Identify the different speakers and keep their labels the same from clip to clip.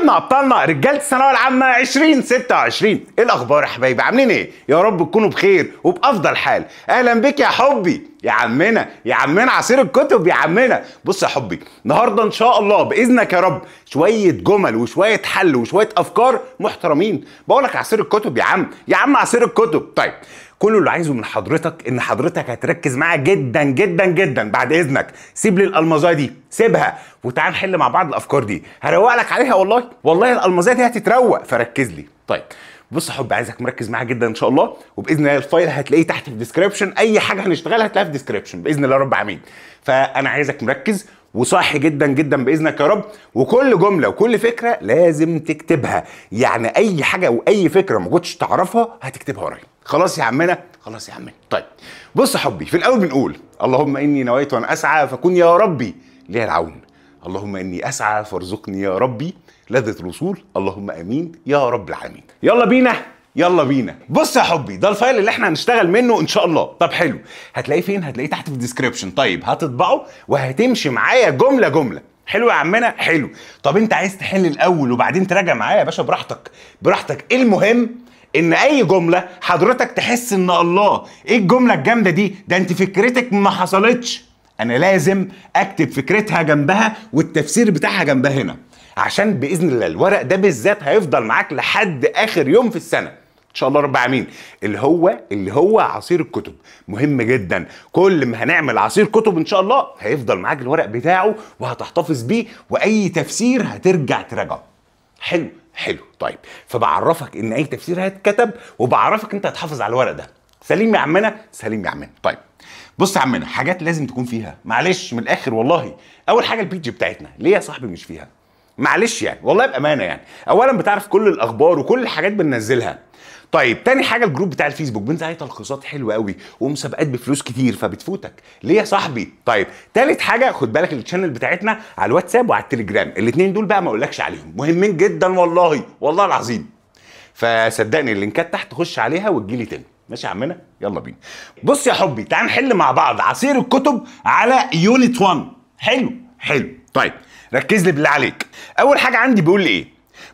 Speaker 1: حبايبنا ابطالنا رجاله الثانوية العامة 2026، ايه الاخبار يا حبايبي؟ عاملين ايه؟ يا رب تكونوا بخير وبافضل حال. اهلا بك يا حبي يا عمنا، يا عمنا عصير الكتب يا عمنا. بص يا حبي، النهارده ان شاء الله باذنك يا رب شوية جمل وشوية حل وشوية افكار محترمين. بقول لك عصير الكتب يا عم، يا عم عصير الكتب. طيب كل اللي عايزه من حضرتك ان حضرتك هتركز معايا جدا جدا جدا. بعد اذنك سيب لي الالمازيه دي، سيبها وتعال نحل مع بعض الافكار دي، هروق لك عليها والله، والله الالمازيه دي هتتروق، فركز لي. طيب بص يا حبي، عايزك مركز معايا جدا ان شاء الله، وباذن الله ال file هتلاقيه تحت في ال description، اي حاجة هنشتغلها هتلاقيها في ال description باذن الله رب العالمين. فانا عايزك مركز وصاحي جدا جدا باذنك يا رب، وكل جملة وكل فكرة لازم تكتبها، يعني اي حاجة واي فكرة ما كنتش تعرفها هتكتبها ورايا. خلاص يا عمنا، خلاص يا عمنا. طيب بص يا حبي، في الاول بنقول اللهم اني نويت ان اسعى فكن يا ربي لي العون، اللهم اني اسعى فارزقني يا ربي لذة الوصول، اللهم امين يا رب العالمين. يلا بينا يلا بينا. بص يا حبي، ده ال file اللي احنا هنشتغل منه ان شاء الله. طب حلو، هتلاقيه فين؟ هتلاقيه تحت في ال description. طيب هتطبعه وهتمشي معايا جملة جملة. حلو يا عمنا، حلو. طب انت عايز تحل الاول وبعدين تراجع معايا يا باشا؟ براحتك براحتك. المهم ان اي جملة حضرتك تحس ان الله ايه الجملة الجامدة دي، ده انت فكرتك ما حصلتش، انا لازم اكتب فكرتها جنبها والتفسير بتاعها جنبها هنا، عشان باذن الله الورق ده بالذات هيفضل معاك لحد اخر يوم في السنة ان شاء الله رب العالمين. اللي هو عصير الكتب مهم جدا. كل ما هنعمل عصير كتب ان شاء الله هيفضل معاك الورق بتاعه وهتحتفظ بيه، واي تفسير هترجع تراجعه. حلو حلو. طيب فبعرفك ان اي تفسير هيتكتب، وبعرفك انت هتحافظ على الورق ده. سليم يا عمنا، سليم يا عمنا. طيب بص يا عمنا، حاجات لازم تكون فيها، معلش من الاخر والله. اول حاجة ال page بتاعتنا، ليه يا صاحبي مش فيها؟ معلش يعني والله بامانه يعني. اولا بتعرف كل الاخبار وكل الحاجات بننزلها. طيب تاني حاجة ال group بتاع الفيسبوك، بنزل عليه تلخيصات حلوة قوي ومسابقات بفلوس كتير فبتفوتك، ليه يا صاحبي؟ طيب تالت حاجة خد بالك ال channel بتاعتنا على الواتساب وعلى التليجرام، الاثنين دول بقى ما اقولكش عليهم، مهمين جدا والله والله العظيم. فصدقني اللينكات تحت خش عليها وتجيلي تاني. ماشي يا عمنا، يلا بينا. بص يا حبي، تعال نحل مع بعض عصير الكتب على unit 1. حلو حلو. طيب ركز لي بالله عليك. اول حاجة عندي بيقول لي ايه؟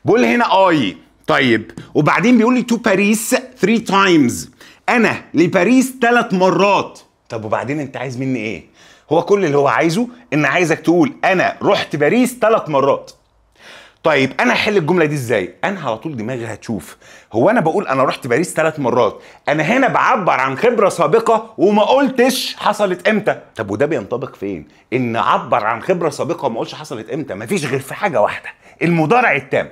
Speaker 1: بيقول لي هنا I. طيب وبعدين بيقول لي to Paris 3 times، انا لباريس 3 مرات. طب وبعدين انت عايز مني ايه؟ هو كل اللي هو عايزه ان عايزك تقول انا رحت باريس 3 مرات. طيب انا هحل الجملة دي ازاي؟ انا على طول دماغي هتشوف هو انا بقول انا رحت باريس 3 مرات، انا هنا بعبر عن خبره سابقه وما قلتش حصلت امتى. طب وده بينطبق فين؟ ان اعبر عن خبره سابقه وما اقولش حصلت امتى، مفيش غير في حاجة واحدة، المضارع التام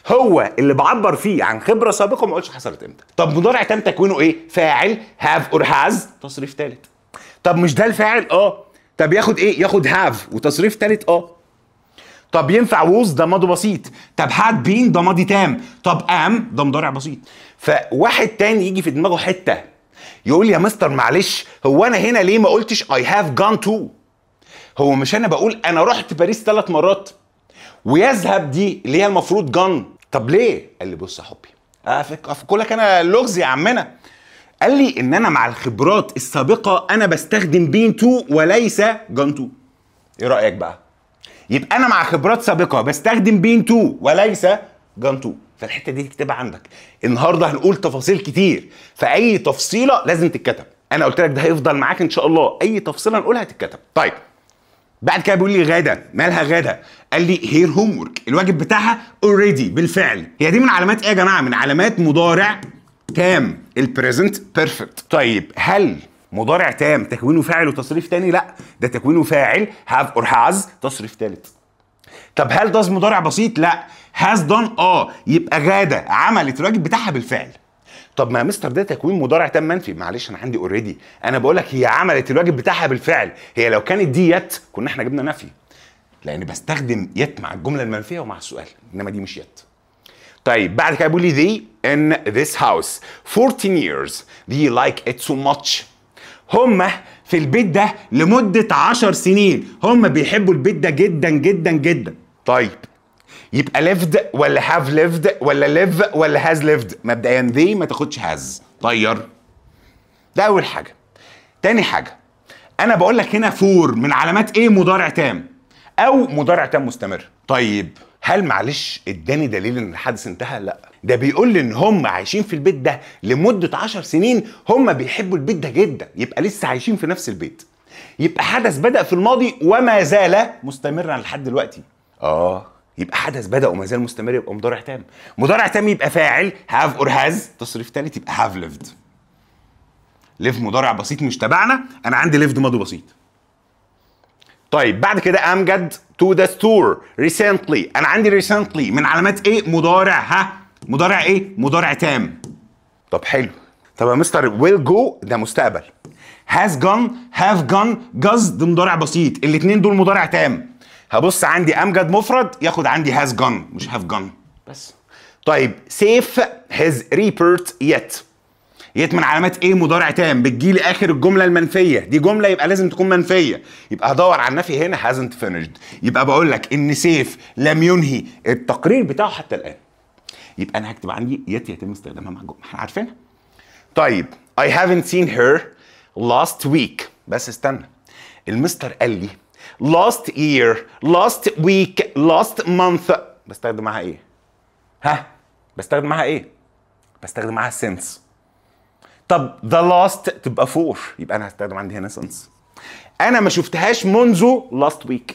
Speaker 1: هو اللي بعبر فيه عن خبره سابقه وما اقولش حصلت امتى. طب مضارع تام تكوينه ايه؟ فاعل have or has تصريف ثالث. طب مش ده الفاعل؟ اه. طب ياخد ايه؟ ياخد have وتصريف ثالث. اه. طب ينفع was؟ ده ماضي بسيط. طب had been؟ ده ماضي تام. طب am؟ ده مضارع بسيط. فواحد تاني يجي في دماغه حتة يقول يا مستر معلش هو انا هنا ليه ما قلتش I have gone to؟ هو مش انا بقول انا رحت باريس 3 مرات، ويذهب دي اللي هي المفروض gone، طب ليه؟ قال لي بص يا حبي افك لك انا اللغز يا عمنا. قال لي ان انا مع الخبرات السابقة انا بستخدم been to وليس gone to. ايه رايك بقى؟ يبقى انا مع خبرات سابقه بستخدم been to وليس gone to. فالحته دي تكتبها عندك. النهارده هنقول تفاصيل كتير، فاي تفصيله لازم تتكتب. انا قلت لك ده هيفضل معاك ان شاء الله، اي تفصيله نقولها هتتكتب. طيب بعد كده بيقول لي غاده، مالها غاده؟ قال لي her homework، الواجب بتاعها already بالفعل. هي دي من علامات ايه يا جماعة؟ من علامات مضارع تام، ال present perfect. طيب هل مضارع تام تكوينه فاعل وتصريف تاني؟ لا، ده تكوينه فاعل have or has تصريف ثالث. طب هل does مضارع بسيط؟ لا، has done. اه، يبقى غاده عملت الواجب بتاعها بالفعل. طب ما يا مستر ده تكوين مضارع تام منفي. معلش انا عندي already، انا بقول لك هي عملت الواجب بتاعها بالفعل. هي لو كانت دي yet كنا احنا جبنا نفي، لان بستخدم yet مع الجملة المنفية ومع السؤال، انما دي مش yet. طيب بعد كده بيقول لي they in this house 14 years they like it so much. هم في البيت ده لمدة 10 سنين، هم بيحبوا البيت ده جدا جدا جدا. طيب يبقى lived ولا have lived ولا live ولا has lived؟ مبدئيا they ما تاخدش has، طير. ده أول حاجة. تاني حاجة أنا بقول لك هنا for من علامات إيه؟ مضارع تام أو مضارع تام مستمر. طيب هل معلش اداني دليل ان الحدث انتهى؟ لا، ده بيقول لي ان هم عايشين في البيت ده لمدة 10 سنين، هم بيحبوا البيت ده جدا، يبقى لسه عايشين في نفس البيت. يبقى حدث بدأ في الماضي وما زال مستمرا لحد دلوقتي. يبقى حدث بدأ وما زال مستمر، يبقى مضارع تام. مضارع تام يبقى فاعل have or has، تصريف ثالث يبقى have lived. live مضارع بسيط مش تبعنا، انا عندي lived ماضي بسيط. طيب بعد كده امجد to the store recently، انا عندي recently من علامات ايه؟ مضارع، ها مضارع ايه؟ مضارع تام. طب حلو. طب يا مستر will go ده مستقبل، has gone have gone goes ده مضارع بسيط، الاثنين دول مضارع تام. هبص عندي امجد مفرد ياخد عندي has gone مش have gone بس. طيب سيف his report yet، yet من علامات ايه؟ مضارع تام، بتجيلي اخر الجملة المنفية، دي جملة يبقى لازم تكون منفية، يبقى هدور على النفي هنا hasn't finished، يبقى بقول لك ان سيف لم ينهي التقرير بتاعه حتى الان. يبقى انا هكتب عندي yet يتم استخدامها مع الجملة، احنا عارفينها. طيب I haven't seen her last week، بس استنى، المستر قال لي last year last week last month، بستخدم معاها ايه؟ ها بستخدم معاها ايه؟ بستخدم معاها since. طب the last تبقى for، يبقى انا هستخدم عندي هنا since. انا ما شفتهاش منذ last week،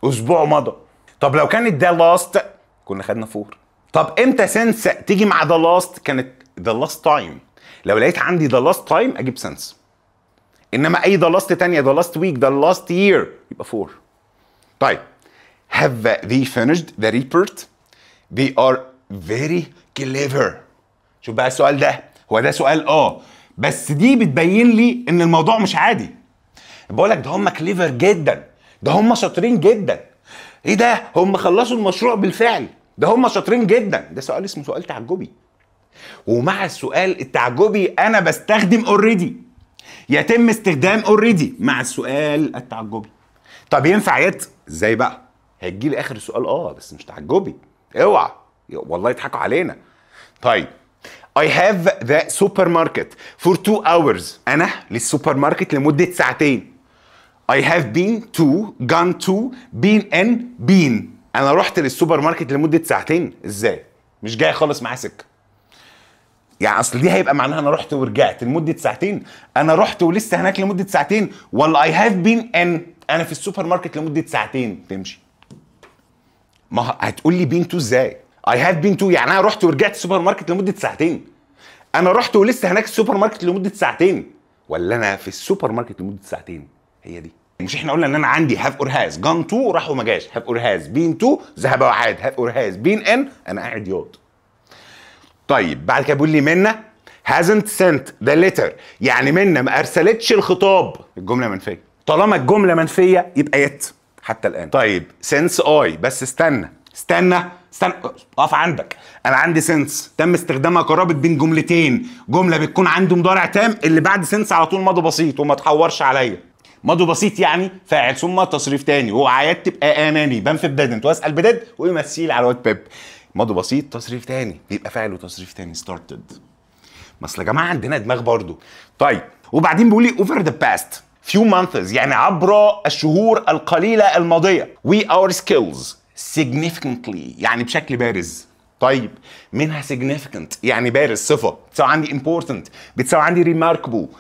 Speaker 1: اسبوع مضى. طب لو كانت the last كنا خدنا for. طب امتى since تيجي مع the last؟ كانت the last time. لو لقيت عندي the last time اجيب since، انما اي the last تانية the last week the last year يبقى for. طيب have they finished the report؟ they are very clever. شوف بقى السؤال ده، هو ده سؤال بس دي بتبين لي ان الموضوع مش عادي. بقول لك ده هم clever جدا، ده هم شاطرين جدا. ايه ده؟ هم خلصوا المشروع بالفعل، ده هم شاطرين جدا. ده سؤال اسمه سؤال تعجبي. ومع السؤال التعجبي انا بستخدم already، يتم استخدام already مع السؤال التعجبي. طب ينفع yet؟ ازاي بقى؟ هتجي لي اخر السؤال بس مش تعجبي، اوعى والله يضحكوا علينا. طيب I have the supermarket for 2 hours، أنا للسوبر ماركت لمدة ساعتين. I have been to gone to been in been، أنا رحت للسوبر ماركت لمدة ساعتين إزاي؟ مش جاي خالص معاه سكة. يعني أصل دي هيبقى معناها أنا رحت ورجعت لمدة ساعتين، أنا رحت ولسه هناك لمدة ساعتين، ولا I have been in أنا في السوبر ماركت لمدة ساعتين تمشي. ما هتقول لي been to إزاي؟ I have been to يعني أنا رحت ورجعت السوبر ماركت لمدة ساعتين، أنا رحت ولسه هناك السوبر ماركت لمدة ساعتين، ولا أنا في السوبر ماركت لمدة ساعتين؟ هي دي. مش احنا قلنا إن أنا عندي have or has gone to راح وما جاش، have or has been to ذهب وعاد، have or has been in أنا قاعد ياض. طيب بعد كده بيقول لي منى hasn't sent the letter، يعني منى ما أرسلتش الخطاب، الجملة منفية. طالما الجملة منفية يبقى yet حتى الآن. طيب since I، بس استنى استنى استنى، اقف عندك. انا عندي since تم استخدامها كرابط بين جملتين، جملة بتكون عندي مضارع تام اللي بعد since على طول ماضي بسيط، وما تحورش عليا. ماضي بسيط يعني فاعل ثم تصريف تاني، وعيات تبقى اناني، بنفي ب didn't واسال ب did ويمثيل على واد بيب. ماضي بسيط تصريف تاني بيبقى فاعل وتصريف تاني started. ما اصل يا جماعة عندنا دماغ برضو. طيب وبعدين بيقول لي over the past few months، يعني عبر الشهور القليلة الماضية، we our skills significantly يعني بشكل بارز. طيب منها significant يعني بارز، صفة، بتساوي عندي important، بتساوي عندي remarkable.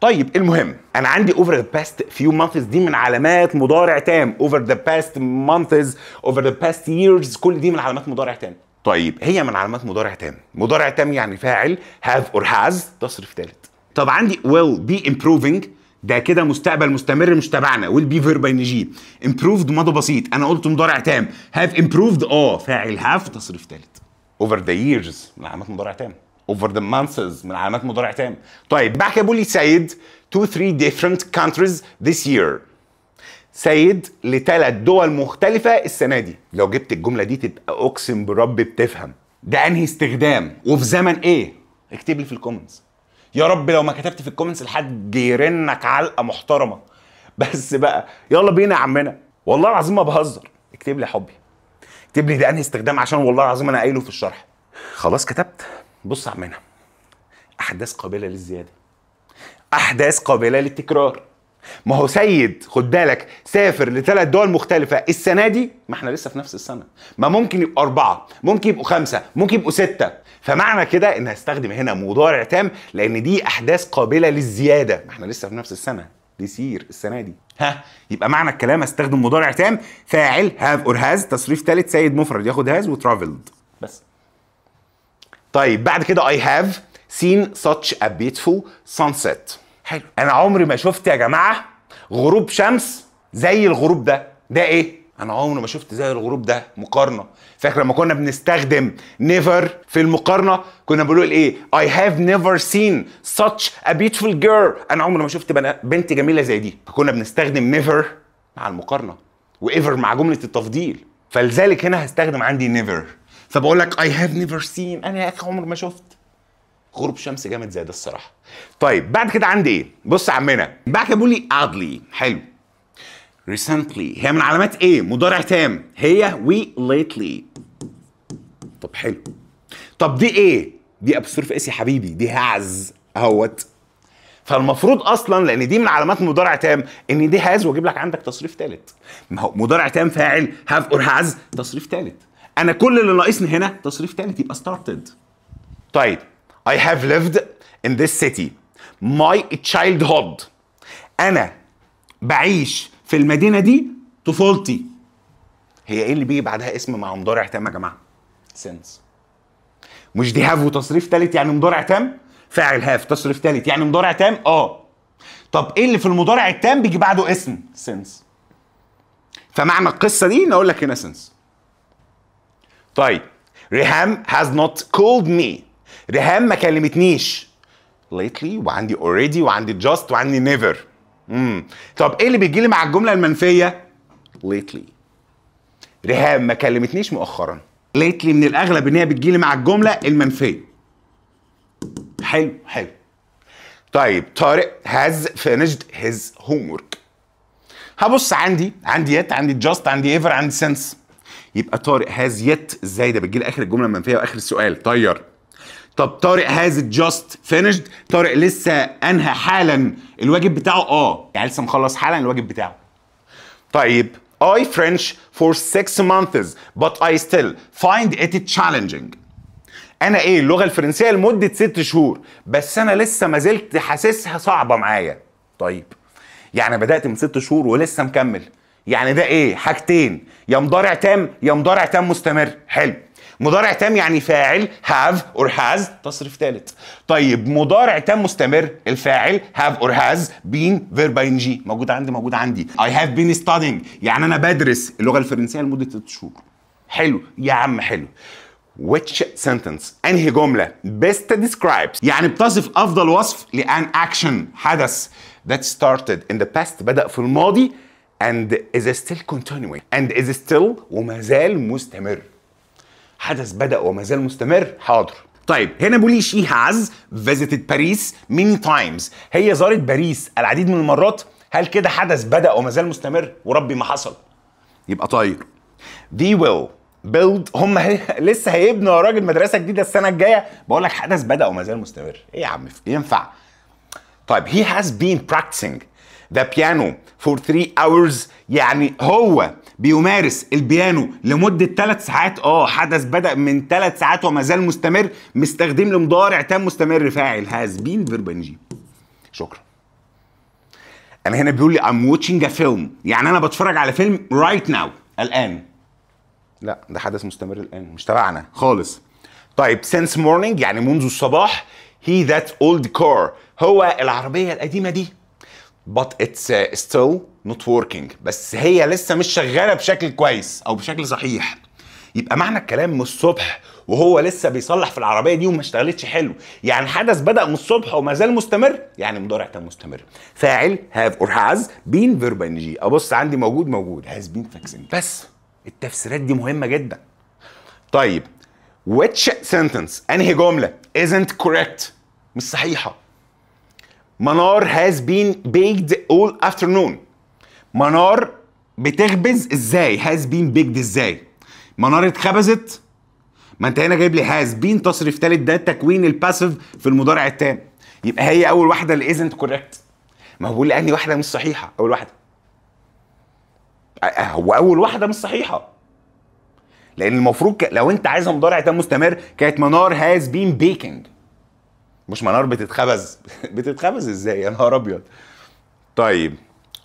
Speaker 1: طيب المهم انا عندي over the past few months دي من علامات مضارع تام، over the past months over the past years كل دي من علامات مضارع تام. طيب هي من علامات مضارع تام، مضارع تام يعني فاعل have or has تصريف ثالث. طب عندي will be improving ده كده مستقبل مستمر مش تبعنا، will be verb ing، improved ماضي بسيط، انا قلت مضارع تام، have improved فاعل have تصريف ثالث. over the years من علامات مضارع تام، over the months من علامات مضارع تام. طيب بعد كده بيقول لي سيد to 3 different countries this year، سيد لثلاث دول مختلفة السنة دي. لو جبت الجملة دي تبقى اقسم برب بتفهم ده انهي استخدام وفي زمن ايه. اكتب لي في ال comments يا رب، لو ما كتبت في ال comments لحد يرنك علقه محترمه. بس بقى يلا بينا يا عمنا، والله العظيم ما بهزر. اكتب لي يا حبي، اكتب لي ده انهي استخدام عشان والله العظيم انا قايله في الشرح. خلاص كتبت. بص يا عمنا، احداث قابله للزياده، احداث قابله للتكرار. ما هو سيد خد بالك سافر لثلاث دول مختلفة السنة دي، ما احنا لسه في نفس السنة، ما ممكن يبقوا 4، ممكن يبقوا 5، ممكن يبقوا 6. فمعنى كده ان هستخدم هنا مضارع تام لان دي احداث قابلة للزيادة، ما احنا لسه في نفس السنة، this year السنة دي. ها يبقى معنى الكلام استخدم مضارع تام، فاعل have or has، تصريف ثالث، سيد مفرد ياخد has و traveled بس. طيب بعد كده I have seen such a beautiful sunset. حلو، انا عمري ما شفت يا جماعة غروب شمس زي الغروب ده. ده ايه؟ انا عمري ما شفت زي الغروب ده. مقارنة. فاكر لما كنا بنستخدم never في المقارنة كنا بنقول ايه؟ I have never seen such a beautiful girl. انا عمري ما شفت بنت جميلة زي دي. فكنا بنستخدم never مع المقارنة و ever مع جملة التفضيل، فلذلك هنا هستخدم عندي never. فبقول لك I have never seen، انا يا اخي عمري ما شفت غروب شمس جامد زي ده الصراحة. طيب بعد كده عندي ايه؟ بص يا عمنا، بعد كده بيقول لي oddly. حلو، recently هي من علامات ايه؟ مضارع تام، هي و lately. طب حلو، طب دي ايه؟ دي apostrophe s يا حبيبي، دي has اهوت. فالمفروض اصلا لان دي من علامات مضارع تام ان دي has واجيب لك عندك تصريف ثالث. ما هو مضارع تام فاعل have or has تصريف ثالث، انا كل اللي ناقصني هنا تصريف ثالث يبقى started. طيب I have lived in this city my childhood. أنا بعيش في المدينة دي طفولتي. هي إيه اللي بيجي بعدها اسم مع مضارع تام يا جماعة؟ since. مش دي have وتصريف ثالث يعني مضارع تام؟ فاعل have تصريف ثالث يعني مضارع تام؟ آه. طب إيه اللي في المضارع التام بيجي بعده اسم؟ since. فمعنى القصة دي نقول لك هنا since. طيب ريهام has not called me. ريهام ما كلمتنيش lately، وعندي already وعندي just وعندي never. طب ايه اللي بيجي لي مع الجملة المنفية؟ lately. ريهام ما كلمتنيش مؤخرا. lately من الاغلب ان هي بتجي لي مع الجملة المنفية. حلو حلو. طيب طارق has finished his homework. هبص عندي yet، عندي just، عندي ever، عندي since. يبقى طارق has yet ازاي؟ ده بتجي لي اخر الجملة المنفية واخر السؤال. طير. طب طارق has just finished، طارق لسه انهى حالا الواجب بتاعه، يعني لسه مخلص حالا الواجب بتاعه. طيب I French for 6 months but I still find it challenging. انا ايه اللغة الفرنسية لمدة 6 شهور بس انا لسه ما زلت حاسسها صعبة معايا. طيب يعني بدات من 6 شهور ولسه مكمل، يعني ده ايه؟ حاجتين، يا مضارع تام يا مضارع تام مستمر. حلو، مضارع تام يعني فاعل have or has تصريف ثالث. طيب مضارع تام مستمر الفاعل have or has been verb ing موجود عندي، موجود عندي. I have been studying يعني انا بدرس اللغة الفرنسية لمدة 6 شهور. حلو يا عم حلو. Which sentence انهي جملة best describes يعني بتصف افضل وصف ل an action حدث that started in the past بدأ في الماضي and is still continuing and is still وما زال مستمر. حدث بدأ وما زال مستمر. حاضر. طيب هنا بيقول لي she has visited Paris many times. هي زارت باريس العديد من المرات. هل كده حدث بدأ وما زال مستمر؟ وربي ما حصل. يبقى طير. They will build هم لسه هيبنوا يا راجل مدرسة جديدة السنة الجاية. بقول لك حدث بدأ وما زال مستمر. ايه يا عم ينفع؟ طيب he has been practicing the piano for 3 hours يعني هو بيمارس البيانو لمدة 3 ساعات. حدث بدأ من 3 ساعات وما زال مستمر، مستخدم لمضارع تام مستمر فاعل has been verb ing. شكرا. أنا هنا بيقول لي I'm watching a film يعني أنا بتفرج على فيلم right now الآن. لا ده حدث مستمر الآن مش تبعنا خالص. طيب since morning يعني منذ الصباح he that old car هو العربية القديمة دي but it's still not working بس هي لسه مش شغالة بشكل كويس او بشكل صحيح. يبقى معنى الكلام من الصبح وهو لسه بيصلح في العربية دي وما اشتغلتش حلو، يعني حدث بدا من الصبح وما زال مستمر يعني مضارع تام مستمر. فاعل have or has been verb ing. ابص عندي موجود موجود has been fixing. بس التفسيرات دي مهمة جدا. طيب which sentence انهي جملة isn't correct مش صحيحه. منار has been baked all afternoon. منار بتخبز ازاي؟ has been baked ازاي؟ منار اتخبزت؟ ما انت هنا جايب لي has been تصريف ثالث، ده تكوين ال passive في المضارع التام. يبقى هي اول واحدة اللي isn't correct. ما هو بيقول لي انهي واحدة مش صحيحه؟ اول واحدة. هو اول واحدة مش صحيحه، لان المفروض لو انت عايزها مضارع تام مستمر كانت منار has been baking، مش منار بتتخبز. بتتخبز ازاي يا نهار ابيض؟ طيب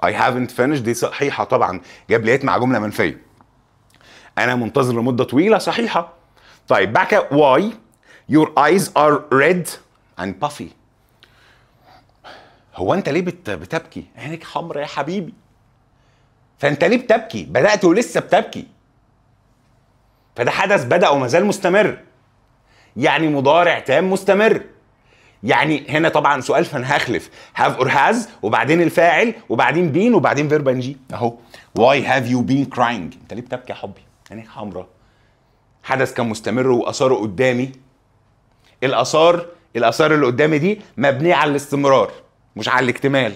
Speaker 1: I haven't finished دي صحيحه طبعا، جاب لي مع جملة منفية. انا منتظر لمدة طويلة، صحيحه. طيب بعد كده why your eyes are red and puffy. هو انت ليه بتبكي؟ عينك حمرا يا حبيبي. فانت ليه بتبكي؟ بدأت ولسه بتبكي. فده حدث بدأ وما زال مستمر، يعني مضارع تام مستمر. يعني هنا طبعا سؤال، فانا هخلف have or has وبعدين الفاعل وبعدين been وبعدين verb ing اهو. why have you been crying؟ انت ليه بتبكي يا حبي؟ عينيك حمرا. حدث كان مستمر واثاره قدامي. الاثار اللي قدامي دي مبنية على الاستمرار مش على الاكتمال.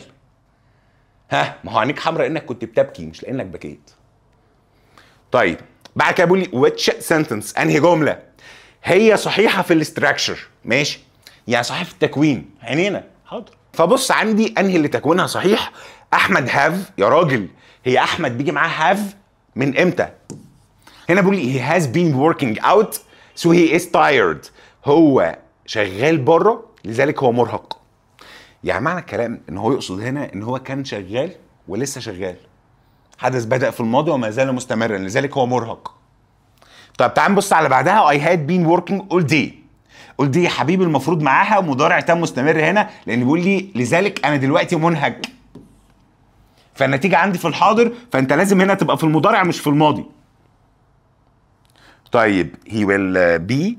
Speaker 1: ها، ما هو عينيك حمرا لانك كنت بتبكي مش لانك بكيت. طيب بعد كده بيقول لي which sentence، انهي جملة هي صحيحه في ال structure؟ ماشي، يعني صحيح في التكوين. عينينا حاضر. فبص عندي انهي اللي تكوينها صحيح؟ احمد have. يا راجل هي احمد بيجي معاه have من امتى؟ هنا بيقول لي he has been working out so he is tired. هو شغال بره لذلك هو مرهق. يعني معنى الكلام ان هو يقصد هنا ان هو كان شغال ولسه شغال، حدث بدأ في الماضي وما زال مستمرا لذلك هو مرهق. طب تعال نبص على بعدها I had been working all day. all day يا حبيبي المفروض معاها مضارع تام مستمر هنا، لان بيقول لي لذلك انا دلوقتي منهك. فالنتيجة عندي في الحاضر، فانت لازم هنا تبقى في المضارع مش في الماضي. طيب he will be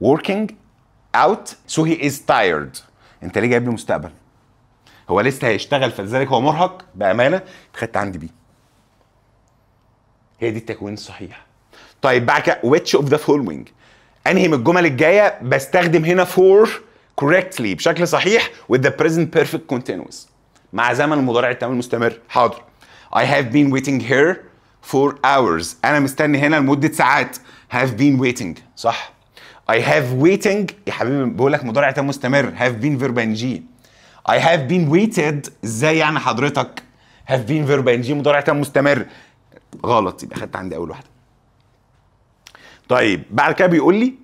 Speaker 1: working out so he is tired. انت ليه جايب لي مستقبل؟ هو لسه هيشتغل فلذلك هو مرهق. بامانه خدت عندي بي. هي دي التكوين الصحيح. طيب بعد كده which of the following، انهي من الجمل الجاية بستخدم هنا for correctly بشكل صحيح with the present perfect continuous مع زمن المضارع التام المستمر؟ حاضر. I have been waiting here for hours. انا مستني هنا لمدة ساعات. have been waiting صح. I have waiting يا حبيبي بقول لك مضارع تام مستمر، have been verb ing. I have been waited ازاي يعني حضرتك؟ have been verb ing مضارع تام مستمر، غلط، يبقى خدت عندي اول واحدة. طيب بعد كده بيقول لي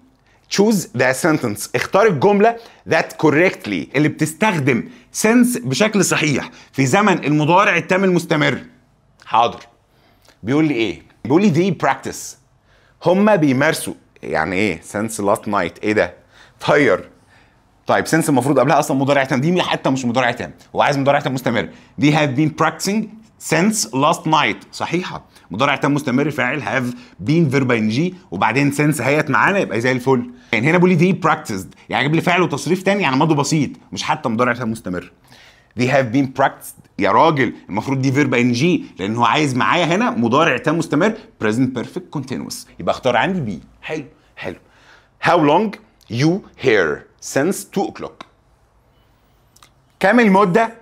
Speaker 1: choose the sentence، اختار الجملة that correctly اللي بتستخدم since بشكل صحيح في زمن المضارع التام المستمر. حاضر. بيقول لي ايه؟ بيقول لي they practice، هما بيمارسوا. يعني ايه since last night؟ ايه ده؟ طير. طيب since المفروض قبلها اصلا مضارع تام، دي حتى مش مضارع تام، هو عايز مضارع تام مستمر. they have been practicing since last night صحيحه، مضارع تام مستمر فاعل have been verb ing وبعدين since هيت معانا يبقى زي الفل. يعني هنا بيقول لي they practiced، يعني جيب لي فعل وتصريف تاني، يعني ماضي بسيط مش حتى مضارع تام مستمر. they have been practiced يا راجل المفروض دي verb ing لان هو عايز معايا هنا مضارع تام مستمر present perfect continuous، يبقى اختار عندي B. حلو حلو. how long you here since 2 o'clock، كام المدة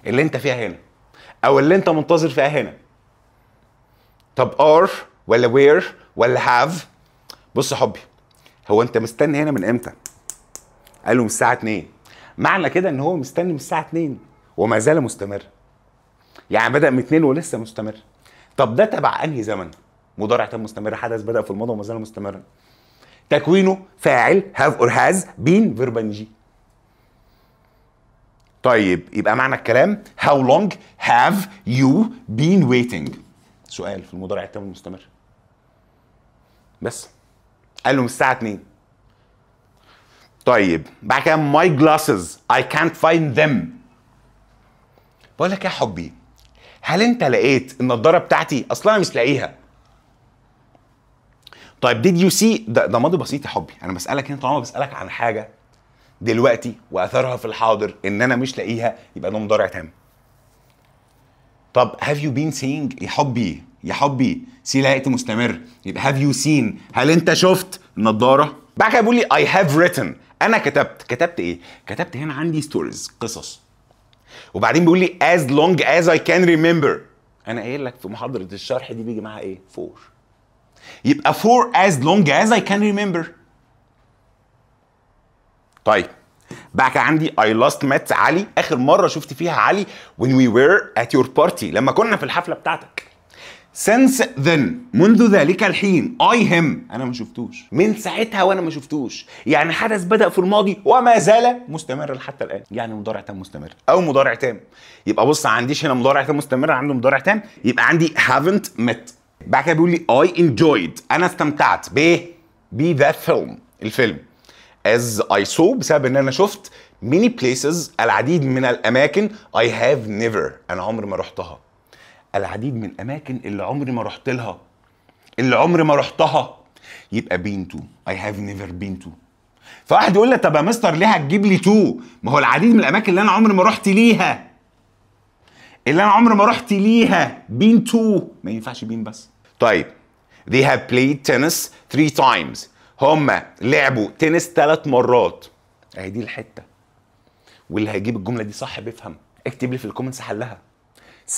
Speaker 1: اللي انت فيها هنا او اللي انت منتظر فيها هنا؟ طب are ولا were ولا have؟ بص يا حبي، هو انت مستني هنا من امتى؟ قال له من الساعة 2. معنى كده ان هو مستني من الساعة 2 وما زال مستمر، يعني بدأ من 2 ولسه مستمر. طب ده تبع انهي زمن؟ مضارع تام مستمر، حدث بدأ في الماضي وما زال مستمرا. تكوينه فاعل have or has been verb ing. طيب يبقى معنى الكلام how long have you been waiting؟ سؤال في المضارع التام المستمر. بس قال له من الساعة 2. طيب بعد كده my glasses I can't find them. بقول لك يا حبي، هل انت لقيت النضارة بتاعتي؟ اصلا انا مش لاقيها. طيب did you see، ده ماضي بسيط يا حبي، انا بسألك هنا طالما بسألك عن حاجة دلوقتي واثرها في الحاضر ان انا مش لاقيها يبقى ده مضارع تام. طب have you been seeing يا حبي، يا حبي see لقيت مستمر، يبقى have you seen، هل انت شفت النضارة؟ بعد كده بيقول لي I have written، انا كتبت. كتبت ايه؟ كتبت هنا عندي stories، قصص. وبعدين بيقول لي as long as I can remember، انا قايل لك في محاضرة الشرح دي بيجي معاها ايه؟ for. يبقى for as long as I can remember. طيب بعد كده عندي I last met علي، اخر مرة شفت فيها علي when we were at your party، لما كنا في الحفلة بتاعتك. since then منذ ذلك الحين، I him انا ما شفتوش من ساعتها وانا ما شفتوش، يعني حدث بدأ في الماضي وما زال مستمرا حتى الان، يعني مضارع تام مستمر او مضارع تام. يبقى بص ما عنديش هنا مضارع تام مستمر، عندي مضارع تام، يبقى عندي haven't met. بعد كده بيقول لي I enjoyed، انا استمتعت بايه؟ ب that film، الفيلم. as I saw بسبب ان انا شفت many places، العديد من الاماكن I have never، انا عمري ما رحتها. العديد من الاماكن اللي عمري ما رحت لها، اللي عمري ما رحتها، يبقى been to، I have never been to. فواحد يقول لي طب يا مستر ليه هتجيب لي to؟ ما هو العديد من الاماكن اللي انا عمري ما رحت ليها، اللي انا عمري ما رحت ليها been to، ما ينفعش been بس. طيب they have played tennis 3 times، هم لعبوا تنس 3 مرات. اهي دي الحتة، واللي هيجيب الجملة دي صح بيفهم. اكتب لي في ال comments حلها،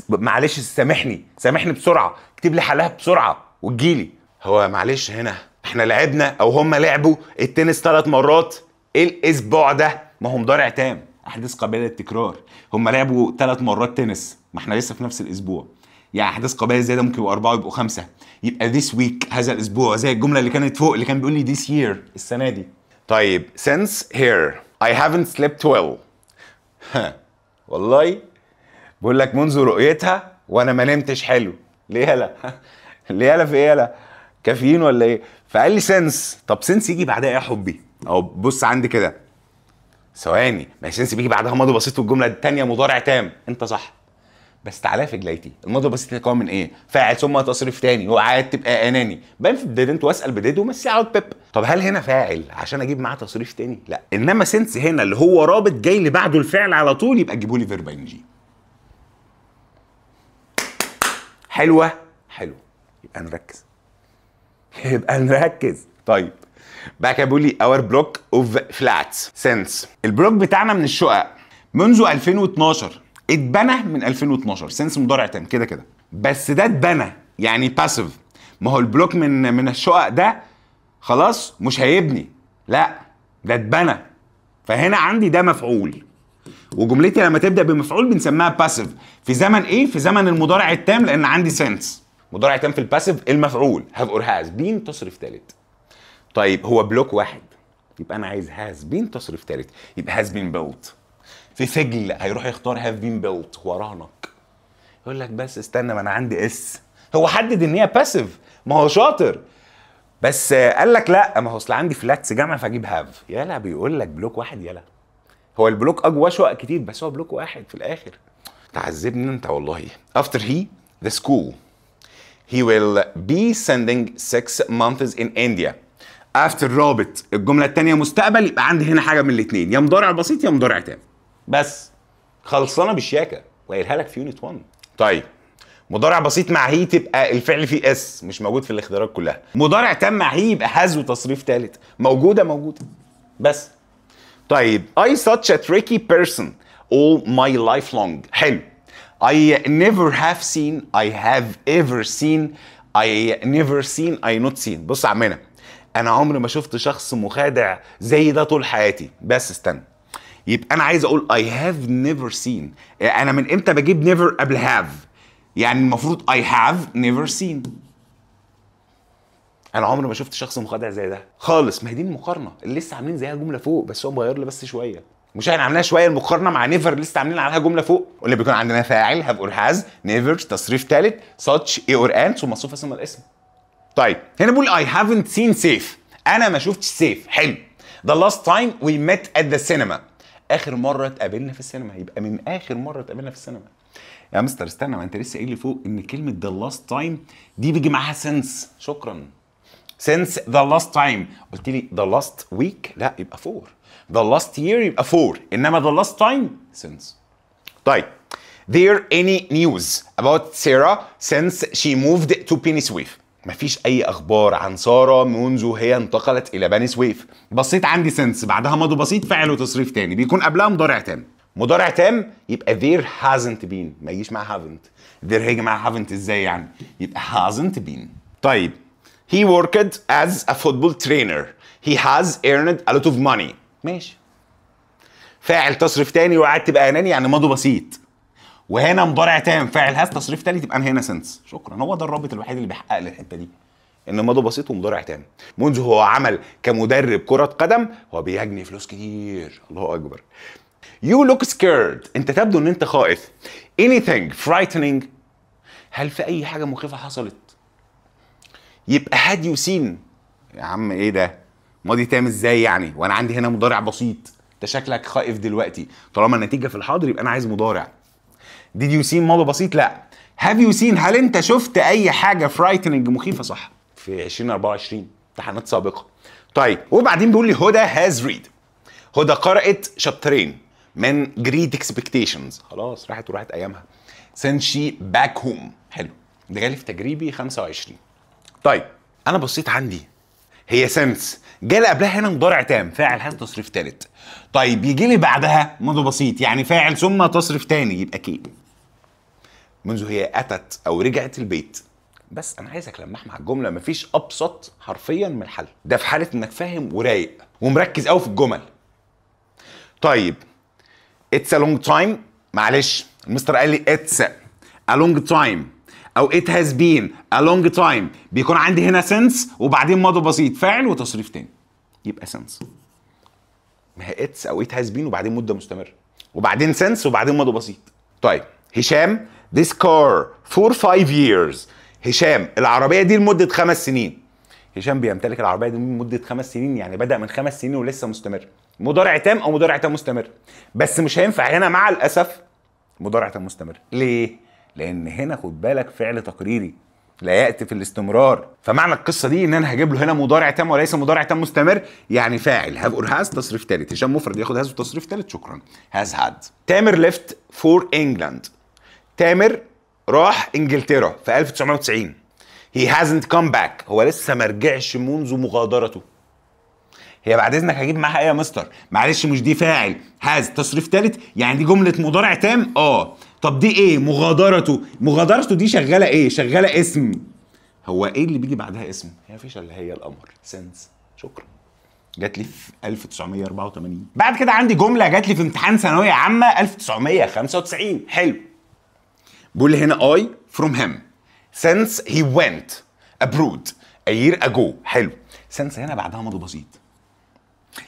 Speaker 1: معلش سامحني سامحني بسرعة، اكتب لي حلها بسرعة وتجيلي. هو معلش هنا احنا لعبنا او هم لعبوا التنس 3 مرات الاسبوع ده، ما هو مضارع تام، احداث قابله للتكرار. هم لعبوا 3 مرات تنس، ما احنا لسه في نفس الاسبوع، يعني احداث قابله زي ده ممكن يبقوا 4 ويبقوا 5، يبقى this week هذا الاسبوع، زي الجملة اللي كانت فوق اللي كان بيقول لي this year السنة دي. طيب since here I haven't slept well. والله بقول لك منذ رؤيتها وانا ما نمتش حلو. ليه يالا؟ ليه يالا في ايه يالا؟ كافيين ولا ايه؟ فقال لي since. طب since يجي بعدها ايه يا حبي؟ او بص عندي كده ثواني، ما since بيجي بعدها ماضي بسيط والجملة الثانية مضارع تام. انت صح، بس تعالى في جلايتي، الماضي البسيط يتكون من ايه؟ فاعل ثم تصريف ثاني، وقعدت تبقى اناني، بنفي ب didn't واسال ب did ومسي على بيب. طب هل هنا فاعل عشان اجيب معاه تصريف ثاني؟ لا، انما since هنا اللي هو رابط جاي اللي بعده الفعل على طول، يبقى تجيبوا لي verb ing. حلوة؟ حلوة، يبقى نركز، يبقى نركز. طيب بعد كده بيقول لي our block of flats since، ال block بتاعنا من الشقق منذ 2012، اتبنى من 2012، since مضارع تام كده كده، بس ده اتبنى يعني passive. ما هو ال block من الشقق ده خلاص مش هيبني، لا ده اتبنى، فهنا عندي ده مفعول، وجملتي لما تبدا بمفعول بنسميها passive. في زمن ايه؟ في زمن المضارع التام، لان عندي since مضارع تام في ال passive المفعول have or has been تصريف ثالث. طيب هو block واحد، يبقى انا عايز has been تصريف ثالث، يبقى has been built. في فجل هيروح يختار have been built وراهنك، يقول لك بس استنى ما انا عندي s، هو حدد ان هي passive، ما هو شاطر، بس قال لك لا ما هو اصل عندي flats جمع فاجيب have. يالا بيقول لك block واحد، يالا هو ال block اجواه شقق كتير بس هو block واحد في الاخر. تعذبني انت والله. After he the school he will be sending 6 months in India. After رابط الجملة الثانية مستقبل، يبقى عندي هنا حاجة من الاثنين، يا مضارع بسيط يا مضارع تام، بس خلصانه بالشياكه وقايلها لك في unit 1. طيب مضارع بسيط مع he تبقى الفعل فيه s، مش موجود في الاختيارات كلها. مضارع تام مع he يبقى has وتصريف ثالث، موجودة موجودة بس. طيب I such a tricky person all my life long. حلو. I never have seen, I have ever seen, I never seen, I not seen. بص يا عمنا، انا عمري ما شفت شخص مخادع زي ده طول حياتي. بس استنى، يبقى انا عايز اقول I have never seen. انا من امتى بجيب never قبل have؟ يعني المفروض I have never seen. انا عمري ما شفت شخص مخادع زي ده خالص. ما هي دي المقارنة اللي لسه عاملين زيها جملة فوق، بس هو مغير لي بس شوية. مش احنا عاملينها شوية المقارنة مع never، لسه عاملين عليها جملة فوق، قلنا بيكون عندنا فاعل have or has never تصريف ثالث such a or an ثم صفة ثم الاسم. طيب هنا بقول I haven't seen سيف، انا ما شفتش سيف. حلو. The last time we met at the cinema، اخر مرة اتقابلنا في السينما، يبقى من اخر مرة اتقابلنا في السينما. يا مستر استنى، ما انت لسه قايل لي فوق ان كلمة the last time دي بيجي معاها since. شكرا. since the last time قلت لي the last week، لا يبقى for. the last year يبقى for، انما the last time since. طيب there any news about Sarah since she moved to بني سويف؟ مفيش اي اخبار عن ساره منذ هي انتقلت الى بني سويف. بصيت عندي since بعدها ماضي بسيط فاعل وتصريف تاني، بيكون قبلها مضارع تام. مضارع تام يبقى there hasn't been، ما يجيش مع haven't. there هيجي مع haven't ازاي يعني؟ يبقى hasn't been. طيب he worked as a football trainer. He has earned a lot of money. ماشي. فاعل تصريف تاني وقعدت تبقى اناني، يعني ماضي بسيط. وهنا مضارع تام فاعل has تصريف تالت، يبقى انا هنا since. شكرا، هو ده الرابط الوحيد اللي بيحقق لي الحتة دي، ان ماضي بسيط ومضارع تام. منذ هو عمل كمدرب كرة قدم هو بيجني فلوس كتير. الله اكبر. You look scared، انت تبدو ان انت خائف. Anything frightening، هل في اي حاجة مخيفة حصلت؟ يبقى had you seen. يا عم ايه ده؟ ماضي تام ازاي يعني؟ وانا عندي هنا مضارع بسيط. انت شكلك خائف دلوقتي، طالما النتيجة في الحاضر يبقى انا عايز مضارع. Did you seen ماضي بسيط؟ لا. Have you seen، هل انت شفت اي حاجة frightening مخيفة؟ صح، في 2024 امتحانات سابقه. طيب وبعدين بيقول لي هدى has read، هدى قرأت شابترين من Great Expectations، خلاص راحت وراحت ايامها. since she back home، حلو، ده جالي في تجريبي 25. طيب انا بصيت عندي هي since جالي قبلها هنا مضارع تام فاعل has تصريف ثالث. طيب يجي لي بعدها ماضي بسيط، يعني فاعل ثم تصريف ثاني، يبقى came. منذ هي اتت او رجعت البيت. بس انا عايزك لمح مع الجملة، مفيش ابسط حرفيا من الحل ده، في حاله انك فاهم ورايق ومركز قوي في الجمل. طيب it's a long time، معلش المستر قال لي it's a long time او it has been a long time، بيكون عندي هنا since وبعدين ماضي بسيط فاعل وتصريف تاني، يبقى since. ما هي it's او it has been وبعدين مده مستمرة وبعدين since وبعدين ماضي بسيط. طيب هشام this car for 5 years، هشام العربية دي لمدة 5 سنين. هشام بيمتلك العربية دي لمدة 5 سنين، يعني بدا من 5 سنين ولسه مستمر. مضارع تام او مضارع تام مستمر، بس مش هينفع هنا مع الاسف مضارع تام مستمر. ليه؟ لان هنا خد بالك فعل تقريري لا ياتي في الاستمرار، فمعنى القصة دي ان انا هجيب له هنا مضارع تام وليس مضارع تام مستمر، يعني فاعل have or has تصريف ثالث. هشام مفرد ياخد has وتصريف ثالث، شكرا، has had. تامر left for England، تامر راح انجلترا في 1990. He hasn't come back، هو لسه ما رجعش منذ مغادرته. هي بعد اذنك هجيب معاها ايه يا مستر؟ معلش مش دي فاعل has تصريف ثالث، يعني دي جملة مضارع تام. طب دي ايه؟ مغادرته. مغادرته دي شغالة ايه؟ شغالة اسم. هو ايه اللي بيجي بعدها اسم؟ هي مفيش الا هي القمر، since. شكرا. جات لي في 1984. بعد كده عندي جملة جات لي في امتحان ثانوية عامة 1995. حلو. بيقول لي هنا I from him since he went abroad a year ago. حلو. since هنا بعدها ماضي بسيط،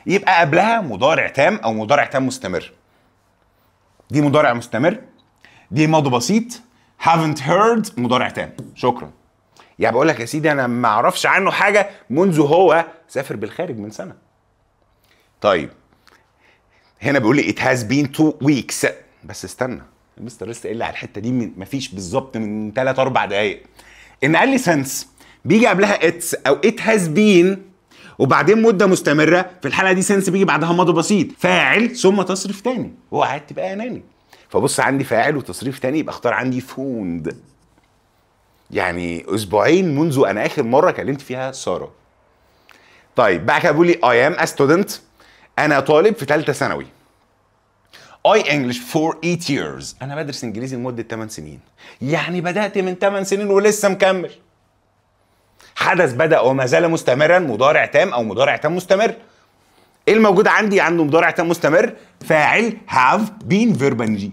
Speaker 1: يبقى قبلها مضارع تام او مضارع تام مستمر. دي مضارع مستمر، دي ماضي بسيط، haven't heard مضارع تام. شكرا. يعني بقول لك يا سيدي انا ما اعرفش عنه حاجة منذ هو سافر بالخارج من سنة. طيب هنا بيقول لي it has been 2 weeks، بس استنى المستر لسه قايل لي على الحتة دي من مفيش بالظبط من 3 4 دقائق، ان قال لي since بيجي قبلها it's او it has been وبعدين مده مستمرة، في الحالة دي since بيجي بعدها ماضي بسيط فاعل ثم تصريف تاني، هو قاعد تبقى اناني. فبص عندي فاعل وتصريف تاني، يبقى اختار عندي phoned. يعني اسبوعين منذ انا اخر مرة كلمت فيها ساره. طيب بعد كده بيقول لي I am a student، انا طالب في ثالثة ثانوي. I English for 8 years، انا بدرس انجليزي لمدة 8 سنين، يعني بدات من 8 سنين ولسه مكمل. حدث بدأ وما زال مستمرا، مضارع تام او مضارع تام مستمر. ايه الموجود عندي؟ عنده مضارع تام مستمر، فاعل have been verb ing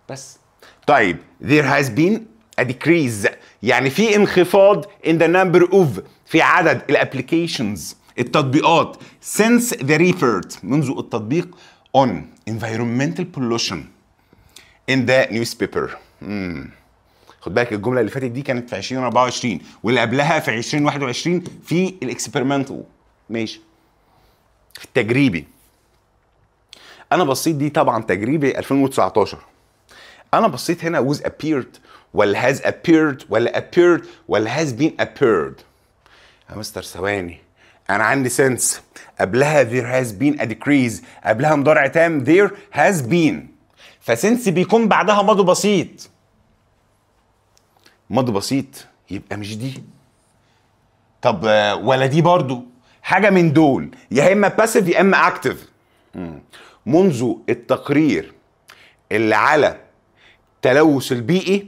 Speaker 1: بس. طيب there has been a decrease، يعني في انخفاض in the number of، في عدد ال applications التطبيقات since the report، منذ التطبيق on environmental pollution in the newspaper. خد بالك الجملة اللي فاتت دي كانت في 2024 واللي قبلها في 2021 في ال experimental، ماشي، في التجريبي. انا بصيت دي طبعا تجريبي 2019. انا بصيت هنا was appeared ولا has appeared ولا appeared ولا has been appeared. يا مستر ثواني، انا عندي since قبلها there has been a decrease، قبلها مضارع تام there has been، ف since بيكون بعدها ماضي بسيط. ماضي بسيط يبقى مش دي، طب ولا دي برضو، حاجة من دول، يا اما passive يا اما active. منذ التقرير اللي على التلوث البيئي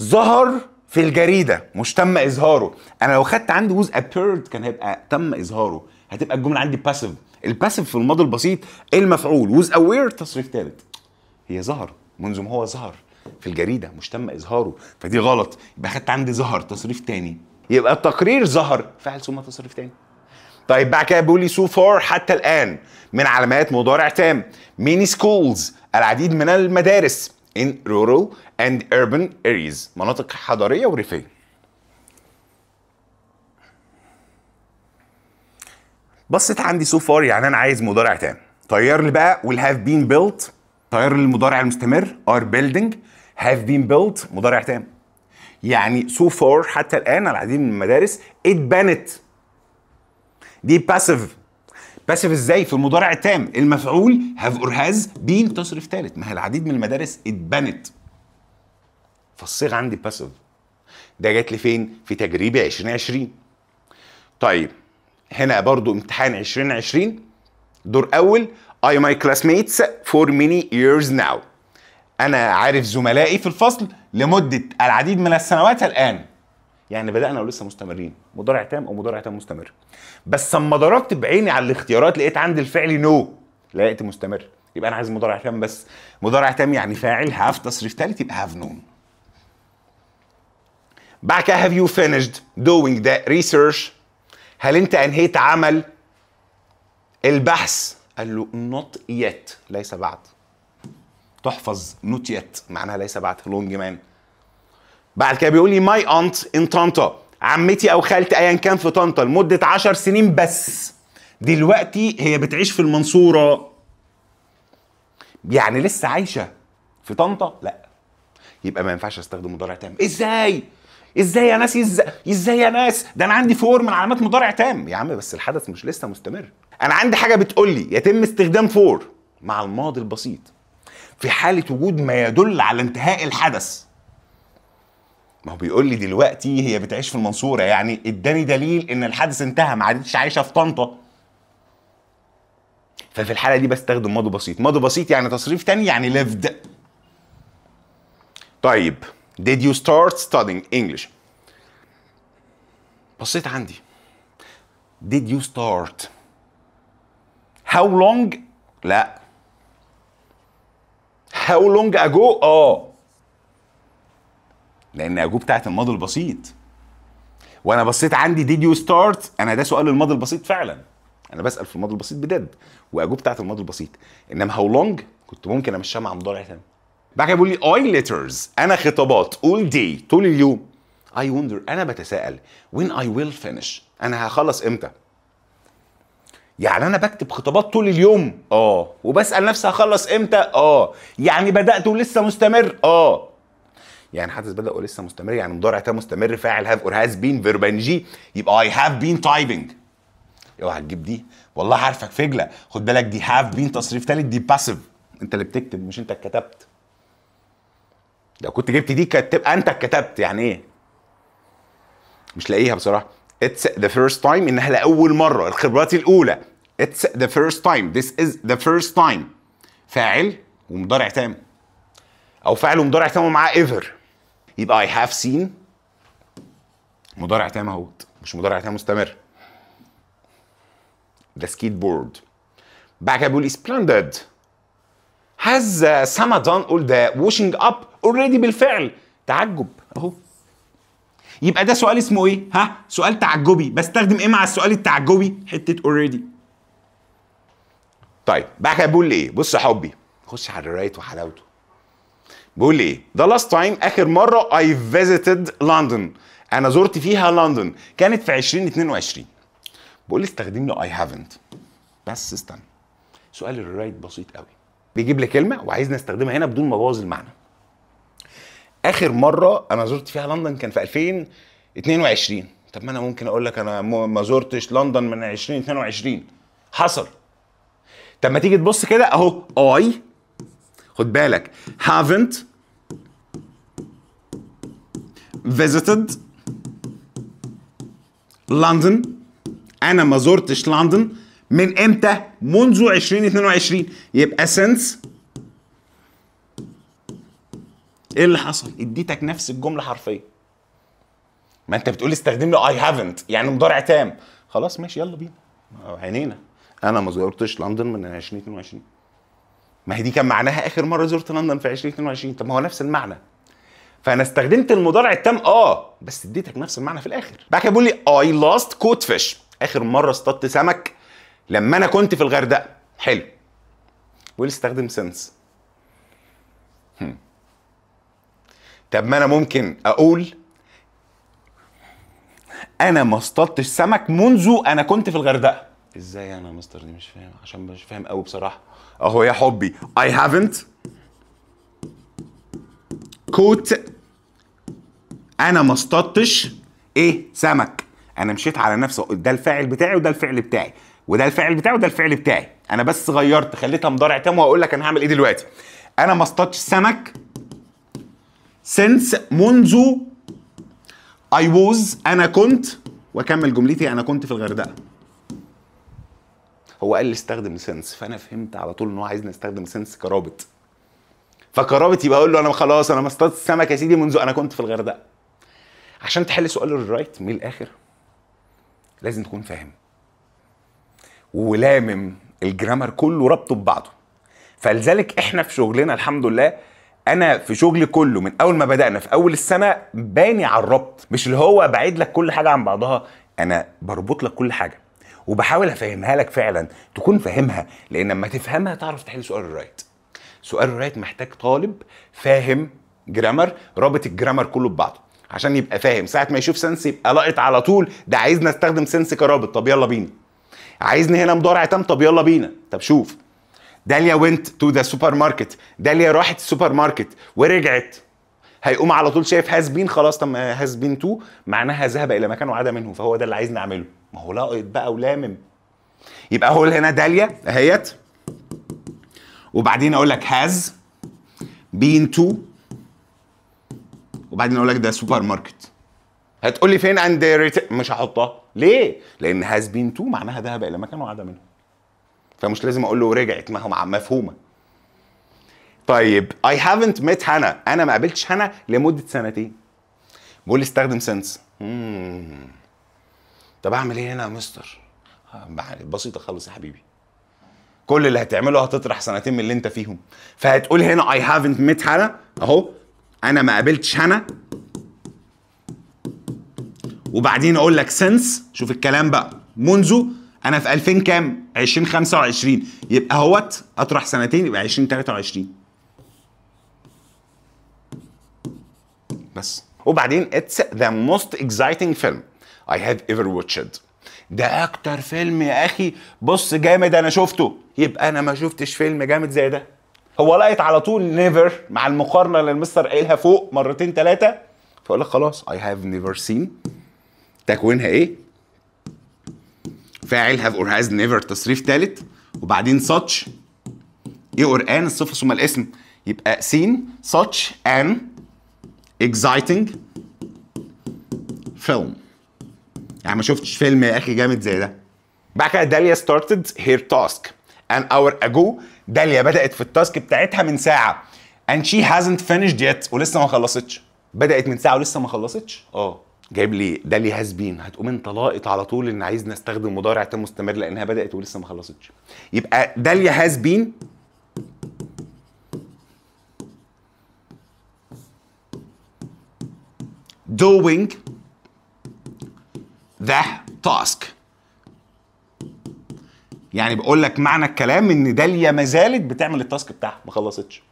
Speaker 1: ظهر في الجريدة، مش تم اظهاره. انا لو خدت عندي was appeared كان هيبقى تم اظهاره، هتبقى الجملة عندي passive. ال passive في الماضي البسيط المفعول was aware تصريف ثالث. هي ظهر منذ ما هو ظهر في الجريدة، مش تم اظهاره، فدي غلط. يبقى خدت عندي ظهر تصريف ثاني، يبقى التقرير ظهر فاعل ثم تصريف ثاني. طيب بعد كده بيقول لي so far حتى الان من علامات مضارع تام many schools العديد من المدارس in rural and urban areas مناطق حضريه وريفيه. بصيت عندي so far يعني انا عايز مضارع تام. طير لي بقى will have been built، طير لي المضارع المستمر are building، have been built مضارع تام. يعني so far حتى الان العديد من المدارس اتبنت. دي passive. passive ازاي؟ في المضارع التام المفعول have or has been تصريف ثالث. ما هي العديد من المدارس اتبنت، فالصيغه عندي passive. ده جات لي فين؟ في تجريبي 2020. طيب هنا برضو امتحان 2020 دور اول. I my classmates for many years now. انا عارف زملائي في الفصل لمدة العديد من السنوات الان. يعني بدأنا ولسه مستمرين، مضارع تام او مضارع تام مستمر. بس اما ضربت بعيني على الاختيارات لقيت عندي الفعل know، لقيت مستمر، يبقى انا عايز مضارع تام بس. مضارع تام يعني فاعل have تصريف ثالث، يبقى have known. بعد كده have you finished doing the research؟ هل انت انهيت عمل البحث؟ قال له not yet، ليس بعد. تحفظ not yet معناها ليس بعد، لونج مان. بعد كده بيقول لي my aunt in طنطا، عمتي او خالتي ايا كان في طنطا لمدة 10 سنين بس، دلوقتي هي بتعيش في المنصورة. يعني لسه عايشه في طنطا؟ لا، يبقى ما ينفعش استخدم مضارع تام. ازاي؟ ازاي يا ناس؟ ازاي يا ناس؟ ده انا عندي for من علامات مضارع تام يا عم، بس الحدث مش لسه مستمر. انا عندي حاجة بتقول لي يتم استخدام for مع الماضي البسيط في حاله وجود ما يدل على انتهاء الحدث. ما هو بيقول لي دلوقتي هي بتعيش في المنصورة، يعني اداني دليل ان الحدث انتهى، ما عادتش عايشه في طنطا. ففي الحالة دي بستخدم ماضي بسيط. ماضي بسيط يعني تصريف تاني، يعني lived. طيب did you start studying English؟ بصيت عندي did you start how long؟ لا. how long ago؟ لان ago بتاعت الماضي البسيط، وانا بصيت عندي did you start، انا ده سؤال الماضي البسيط فعلا، انا بسال في الماضي البسيط ب did، و ago بتاعت الماضي البسيط. انما how long كنت ممكن امشيها مع مضارع تاني. بعد كده بيقول لي I letters، انا خطابات all day طول اليوم. I wonder، انا بتساءل when I will finish، انا هخلص امتى؟ يعني انا بكتب خطابات طول اليوم وبسال نفسي هخلص امتى؟ يعني بدات ولسه مستمر. يعني حدث بدأ ولسه مستمر، يعني مضارع تام مستمر، فاعل have or has been verb ing، يبقى I have been typing. اوعى تجيب دي، والله عارفك فجله، خد بالك دي have been تصريف ثالث، دي passive، انت اللي بتكتب مش انت اللي كتبت. لو كنت جبت دي كانت تبقى انت اللي كتبت. يعني ايه؟ مش لاقيها بصراحة. It's the first time، انها لاول مرة، الخبرات الاولى. It's the first time، this is the first time، فاعل ومضارع تام، او فاعل ومضارع تام ومعاه ever، يبقى I have seen مضارع تام اهوت، مش مضارع تام مستمر. The skateboard. بعد كده بيقول splendid has Sama done all the washing up already؟ بالفعل. تعجب اهو. يبقى ده سؤال اسمه ايه؟ ها؟ سؤال تعجبي. بستخدم ايه مع السؤال التعجبي؟ حتة already. طيب بعد كده بيقول ايه؟ بص يا حبي، خش على ال rewrite وحلاوته. بيقول ايه؟ The last time، اخر مرة I visited London، انا زرت فيها لندن، كانت في 2022. بيقول لي استخدم له I haven't. بس استنى، سؤال ال rewrite بسيط قوي، بيجيب لي كلمة وعايزني استخدمها هنا بدون ما ابوظ المعنى. اخر مرة انا زرت فيها لندن كان في 2022. طب ما انا ممكن اقول لك انا ما زرتش لندن من 2022، حصل. طب ما تيجي تبص كده اهو، I خد بالك haven't visited London، انا ما زرتش لندن من امتى؟ منذ 2022، يبقى since. ايه اللي حصل؟ اديتك نفس الجملة حرفيا. ما انت بتقول استخدم لي I haven't يعني مضارع تام، خلاص ماشي يلا بينا عينينا. انا ما زرتش لندن من 2022. ما هي دي كان معناها اخر مرة زرت لندن في 2022. طب ما هو نفس المعنى. فانا استخدمت المضارع التام بس اديتك نفس المعنى في الاخر. بعد كده بيقول لي I last caught fish، اخر مرة اصطدت سمك لما انا كنت في الغردقه. حلو. بيقول لي استخدم since. طب ما انا ممكن اقول انا ما اصطدتش سمك منذ انا كنت في الغردقه. ازاي انا يا مستر؟ دي مش فاهم، عشان مش فاهم قوي بصراحة. اهو يا حبي I haven't caught، انا ما اصطدتش ايه؟ سمك. انا مشيت على نفسه، ده الفاعل بتاعي وده الفعل بتاعي وده الفاعل بتاعي وده الفعل بتاعي، انا بس غيرت خليتها مضارع تام وهقول لك انا هعمل ايه دلوقتي. انا ما اصطدتش سمك since منذ I was انا كنت، واكمل جملتي انا كنت في الغردقه. هو قال لي استخدم since، فانا فهمت على طول ان هو عايزني استخدم since كرابط. فكرابط يبقى اقول له انا خلاص انا ما اصطدتش سمك يا سيدي منذ انا كنت في الغردقه. عشان تحل سؤال ال rewrite من الاخر لازم تكون فاهم ولامم ال grammar كله ربطه ببعضه. فلذلك احنا في شغلنا الحمد لله، انا في شغلي كله من اول ما بدانا في اول السنة باني على الربط، مش اللي هو بعيد لك كل حاجة عن بعضها، انا بربط لك كل حاجة وبحاول افهمها لك فعلا تكون فاهمها، لان لما تفهمها تعرف تحل سؤال ال rewrite. سؤال ال rewrite محتاج طالب فاهم grammar، رابط ال grammar كله ببعضه عشان يبقى فاهم. ساعة ما يشوف since يبقى لاقط على طول، ده عايزنا استخدم since كرابط، طب يلا بينا. عايزني هنا مضارع تام، طب يلا بينا. طب شوف داليا went to the supermarket، داليا راحت السوبر ماركت ورجعت، هيقوم على طول شايف has been، خلاص طب has been to معناها ذهب الى مكان وعاد منه، فهو ده اللي عايز نعمله. ما هو لاقط بقى ولامم. يبقى هو هنا داليا اهيت، وبعدين اقول لك has been to، وبعدين اقول لك ده سوبر ماركت. هتقول لي فين and مش هحطها ليه؟ لان has been to معناها ذهب الى مكان وعاد منه، فمش لازم اقول له رجعت، ما هو مفهومه. طيب I haven't met هنا، انا ما قابلتش هنا لمدة سنتين. بيقول لي استخدم since. طب اعمل ايه هنا يا مستر؟ بسيطة خالص يا حبيبي، كل اللي هتعمله هتطرح سنتين من اللي انت فيهم. فهتقول هنا I haven't met هنا اهو، انا ما قابلتش هنا، وبعدين اقول لك since، شوف الكلام بقى، منذ انا في 2000 كام؟ 2025، يبقى اهوت اطرح سنتين يبقى 2023 بس. وبعدين it's the most exciting film I have ever watched. ده اكتر فيلم يا اخي بص جامد انا شفته، يبقى انا ما شفتش فيلم جامد زي ده. هو لقيت على طول never مع المقارنة اللي المستر قايلها فوق مرتين ثلاثة، فاقول لك خلاص I have never seen، تكوينها ايه؟ فاعل have or has never تصريف ثالث، وبعدين such a or an الصفة ثم الاسم، يبقى seen such an exciting film. يعني ما شفتش فيلم يا اخي جامد زي ده. بعد كده داليا started her task an hour ago، داليا بدأت في ال task بتاعتها من ساعة and she hasn't finished yet، ولسه ما خلصتش. بدأت من ساعة ولسه ما خلصتش؟ جايب لي داليا has been، هتقوم انت لاقط على طول ان عايزنا نستخدم مضارع تام مستمر لانها بدأت ولسه ما خلصتش. يبقى داليا has been doing the task. يعني بقول لك معنى الكلام ان داليا ما زالت بتعمل ال task بتاعها، ما خلصتش.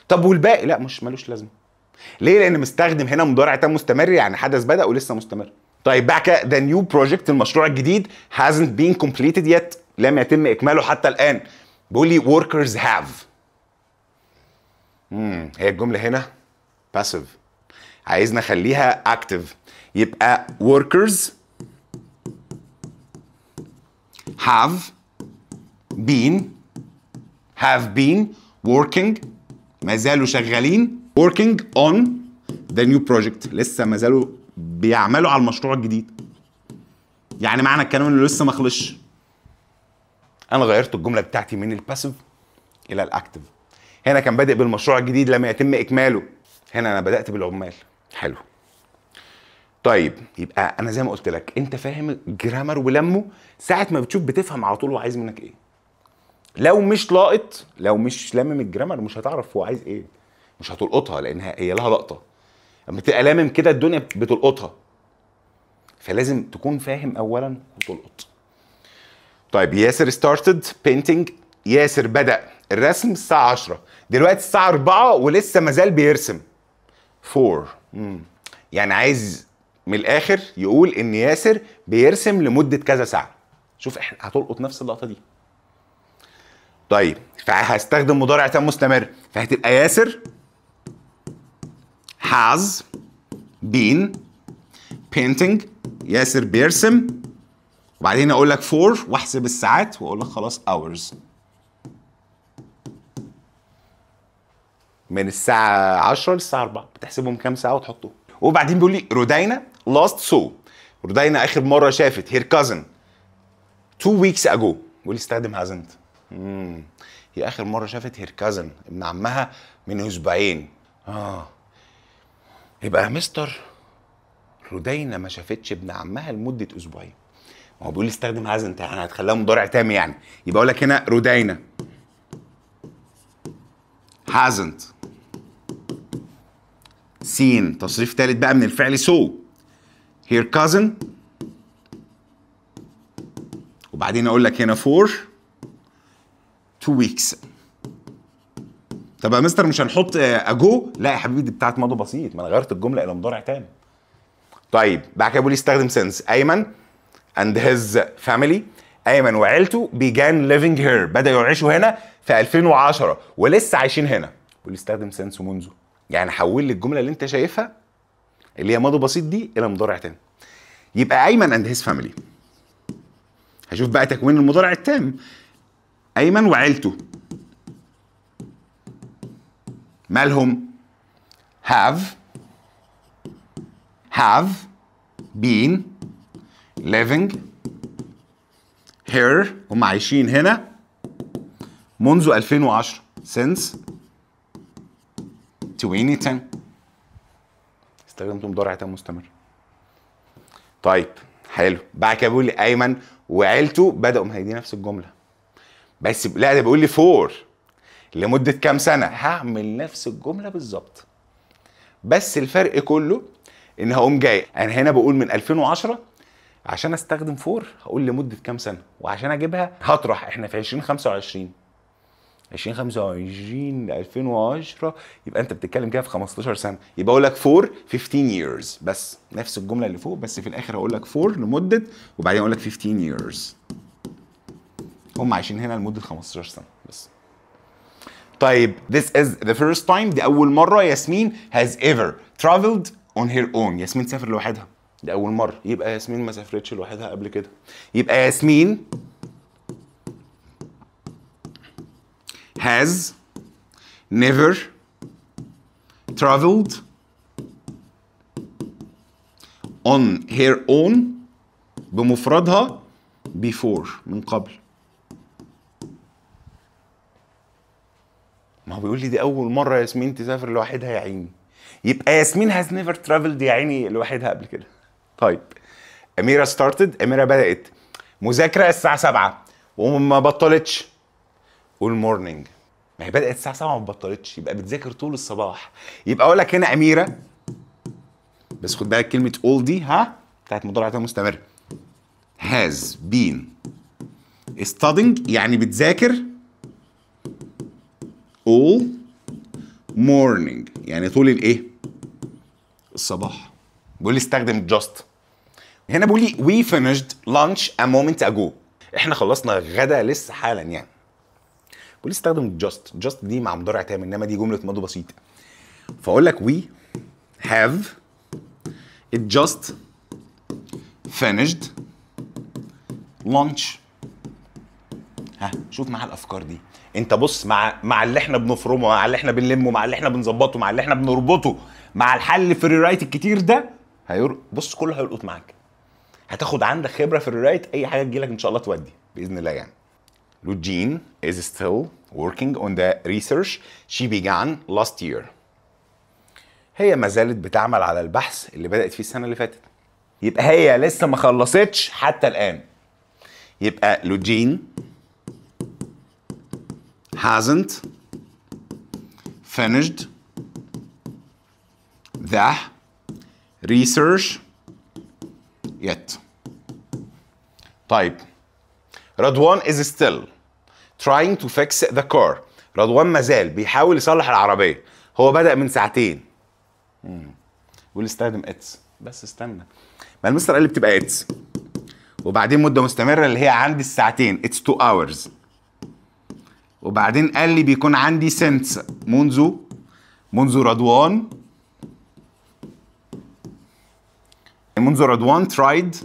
Speaker 1: طب والباقي؟ لا مش ملوش لازمه. ليه؟ لان مستخدم هنا مضارع تام مستمر، يعني حدث بدأ ولسه مستمر. طيب بعد كده the new project، المشروع الجديد hasn't been completed yet، لم يتم اكماله حتى الان. بيقول لي workers have. هي الجملة هنا passive، عايزنا نخليها active، يبقى workers have been working، ما زالوا شغالين، working on the new project، لسه ما زالوا بيعملوا على المشروع الجديد. يعني معنى الكلام انه لسه ما خلصش. انا غيرت الجملة بتاعتي من ال passive الى ال active. هنا كان بادئ بالمشروع الجديد لم يتم اكماله، هنا انا بدات بالعمال. حلو. طيب يبقى انا زي ما قلت لك انت فاهم ال grammar ولمه، ساعة ما بتشوف بتفهم على طول هو عايز منك ايه. لو مش لاقط، لو مش لامم ال grammar مش هتعرف هو عايز ايه، مش هتلقطها لانها هي لها لقطة. لما تبقى لامم كده الدنيا بتلقطها، فلازم تكون فاهم اولا وتلقط. طيب ياسر started painting، ياسر بدأ الرسم الساعة 10، دلوقتي الساعة 4 ولسه مازال بيرسم. 4 يعني عايز من الآخر يقول إن ياسر بيرسم لمدة كذا ساعة. شوف احنا هتلقط نفس اللقطة دي. طيب فهستخدم مضارع تام مستمر، فهتبقى ياسر has been painting، ياسر بيرسم، وبعدين اقول لك 4 واحسب الساعات واقول لك خلاص hours، من الساعة 10 للساعة 4 بتحسبهم كام ساعة وتحطهم. وبعدين بيقول لي رودينا last saw، رودينا آخر مرة شافت her cousin 2 weeks ago، بيقول لي استخدم hasn't. هي آخر مرة شافت her cousin ابن عمها من أسبوعين. يبقى يا مستر رودينا ما شافتش ابن عمها لمدة أسبوعين. ما هو بيقول لي استخدم hasn't، يعني هتخليها مضارع تام يعني. يبقى أقول لك هنا رودينا hasn't seen، تصريف ثالث بقى من الفعل saw، her cousin، وبعدين اقول لك هنا for 2 weeks. طب يا مستر مش هنحط ago؟ لا يا حبيبي دي بتاعت ماضي بسيط، ما انا غيرت الجملة الى مضارع تام. طيب بعد كده بيقول لي استخدم since، ايمن and his family، ايمن وعيلته began living here، بدأوا يعيشوا هنا في 2010 ولسه عايشين هنا. بيقول لي استخدم since ومنذ، يعني حول لي الجملة اللي انت شايفها اللي هي ماضي بسيط دي الى مضارع تام. يبقى ايمن and his family، هشوف بقى تكوين المضارع التام، ايمن وعيلته مالهم؟ have been living here، هم عايشين هنا منذ 2010 since 2010. استخدمت مضارع تام مستمر. طيب حلو، بعد كده بيقول لي ايمن وعيلته بدأوا، ما هي دي نفس الجملة بس لا ده بيقول لي for لمدة كام سنة، هعمل نفس الجملة بالظبط بس الفرق كله ان هقوم جاي انا هنا بقول من 2010 عشان استخدم for هقول لمدة كام سنة، وعشان اجيبها هطرح احنا في 2025، 2025 2010 يبقى انت بتتكلم كده في 15 سنة، يبقى اقول لك for 15 years بس، نفس الجملة اللي فوق بس في الاخر هقول لك for لمدة وبعدين اقول لك 15 years. هم عايشين هنا لمدة 15 سنة بس. طيب this is the first time، دي اول مرة ياسمين has ever traveled on her own، ياسمين تسافر لوحدها، دي اول مرة، يبقى ياسمين ما سافرتش لوحدها قبل كده، يبقى ياسمين has never traveled on her own بمفردها before من قبل. ما هو بيقول لي دي أول مرة ياسمين تسافر لوحدها يا عيني، يبقى ياسمين has never traveled يا عيني لوحدها قبل كده. طيب أميرة started، أميرة بدأت مذاكرة الساعة 7 وما بطلتش all morning، ما هي بدأت الساعة 7 وما بطلتش، يبقى بتذاكر طول الصباح، يبقى أقول لك هنا أميرة، بس خد بالك كلمة all دي ها بتاعت مضارع تام مستمر، has been studying يعني بتذاكر all morning يعني طول الايه؟ الصباح. بيقول لي استخدم just. هنا بيقول لي we finished lunch a moment ago، احنا خلصنا غدا لسه حالا يعني. بيقول لي استخدم just، just دي مع مضارع تام انما دي جملة ماضي بسيط. فاقول لك we have just finished lunch. ها شوف مع الافكار دي، انت بص مع اللي احنا بنفرمه، مع اللي احنا بنلمه، مع اللي احنا بنظبطه، مع اللي احنا بنربطه، مع الحل في ال rewrite الكتير ده، بص كله هيلقط معاك. هتاخد عندك خبره في ال rewrite، اي حاجة تجيلك ان شاء الله تودي باذن الله يعني. لوجين is still working on the research she began last year. هي ما زالت بتعمل على البحث اللي بدأت فيه السنة اللي فاتت. يبقى هي لسه ما خلصتش حتى الآن. يبقى لوجين hasn't finished the research yet. طيب رضوان is still trying to fix the car. رضوان مازال بيحاول يصلح العربية، هو بدأ من ساعتين. بيقول استخدم it's، بس استنى، ما المستر قال لي بتبقى it's وبعدين مدة مستمرة اللي هي عندي الساعتين it's 2 hours، وبعدين قال لي بيكون عندي since منذ رضوان، منذ رضوان tried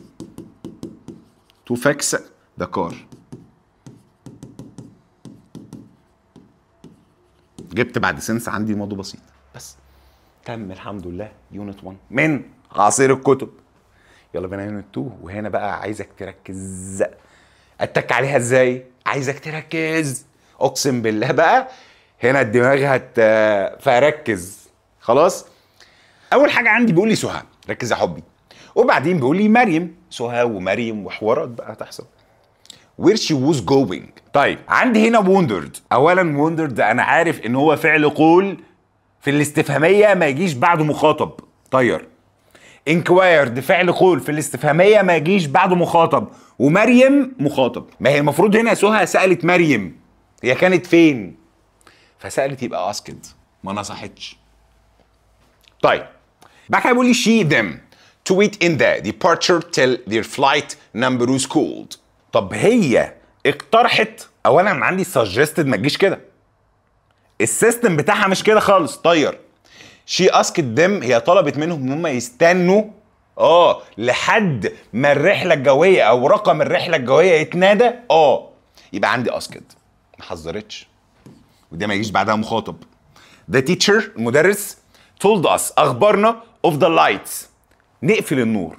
Speaker 1: to fix the car. جبت بعد since عندي ماضي بسيط بس. تم الحمد لله unit 1 من عصير الكتب. يلا بينا unit 2. وهنا بقى عايزك تركز. اتك عليها ازاي؟ عايزك تركز، اقسم بالله بقى هنا الدماغ فركز. خلاص، اول حاجة عندي بيقول لي سهى، ركز يا حبي، وبعدين بيقول لي مريم. سهى ومريم وحوارات بقى هتحصل. where she was going. طيب عندي هنا wondered. اولا wondered انا عارف ان هو فعل قول في الاستفهاميه ما يجيش بعده مخاطب، طير. inquired فعل قول في الاستفهاميه ما يجيش بعده مخاطب، ومريم مخاطب. ما هي المفروض هنا سهى سالت مريم هي كانت فين، فسالت يبقى asked، ما نصحتش. طيب بعد كده بيقول لي she them to wait in the departure till their flight number was called. طب هي اقترحت، اولا عندي suggested ما تجيش كده، ال system بتاعها مش كده خالص، طير. she asked them هي طلبت منهم ان هم يستنوا لحد ما الرحلة الجوية او رقم الرحلة الجوية يتنادى. يبقى عندي asked، ما حذرتش، وده ما يجيش بعدها مخاطب. The teacher المدرس told us اخبرنا of the lights نقفل النور.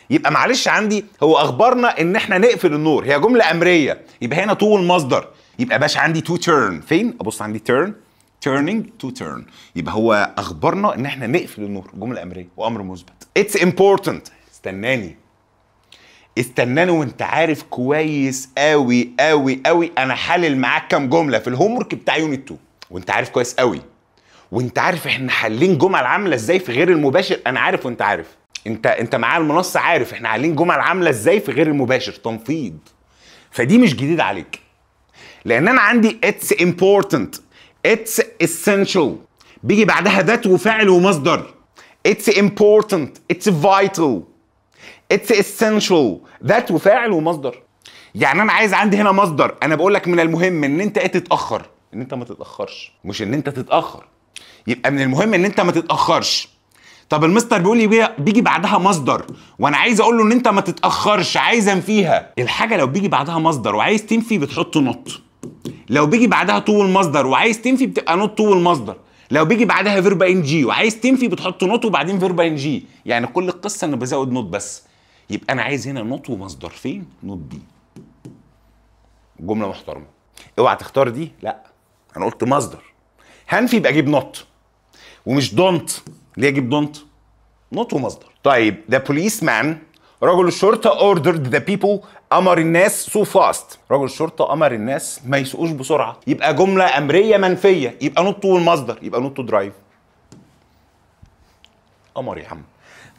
Speaker 1: يبقى معلش عندي هو اخبرنا ان احنا نقفل النور، هي جملة امريه، يبقى هنا to المصدر، يبقى باش عندي to turn. فين؟ ابص عندي turn، turning to turn، يبقى هو اخبرنا ان احنا نقفل النور، جملة امريه وامر مثبت. It's important، استناني استناني وانت عارف كويس قوي قوي قوي انا حلل معاك كام جملة في ال homework بتاع unit 2، وانت عارف كويس قوي، وانت عارف احنا حالين جمل عامله ازاي في غير المباشر. انا عارف وانت عارف، انت معايا المنصة عارف احنا حالين جمل عامله ازاي في غير المباشر، تنفيض. فدي مش جديد عليك، لان انا عندي it's important، it's essential، بيجي بعدها that وفاعل ومصدر. it's important، it's vital، it's essential، that وفاعل ومصدر. يعني انا عايز عندي هنا مصدر. انا بقول لك من المهم ان انت ايه تتاخر، ان انت ما تتاخرش، مش ان انت تتاخر. يبقى من المهم ان انت ما تتاخرش. طب المستر بيقول لي بيجي بعدها مصدر، وانا عايز اقول له ان انت ما تتاخرش، عايز انفيها. الحاجة لو بيجي بعدها مصدر وعايز تنفي بتحط not. لو بيجي بعدها to المصدر وعايز تنفي بتبقى not to المصدر. لو بيجي بعدها verb ing وعايز تنفي بتحط not وبعدين verb ing. يعني كل القصة انا بزود not بس. يبقى انا عايز هنا not ومصدر. فين؟ not be. جملة محترمه. اوعى تختار دي، لا انا قلت مصدر. هنفي يبقى اجيب not، ومش don't. ليه اجيب don't؟ not ومصدر. طيب the policeman رجل الشرطة ordered the people امر الناس so fast. رجل الشرطة امر الناس ما يسوقوش بسرعة، يبقى جملة امريه منفية، يبقى not والمصدر، يبقى not to drive. امر يا عم.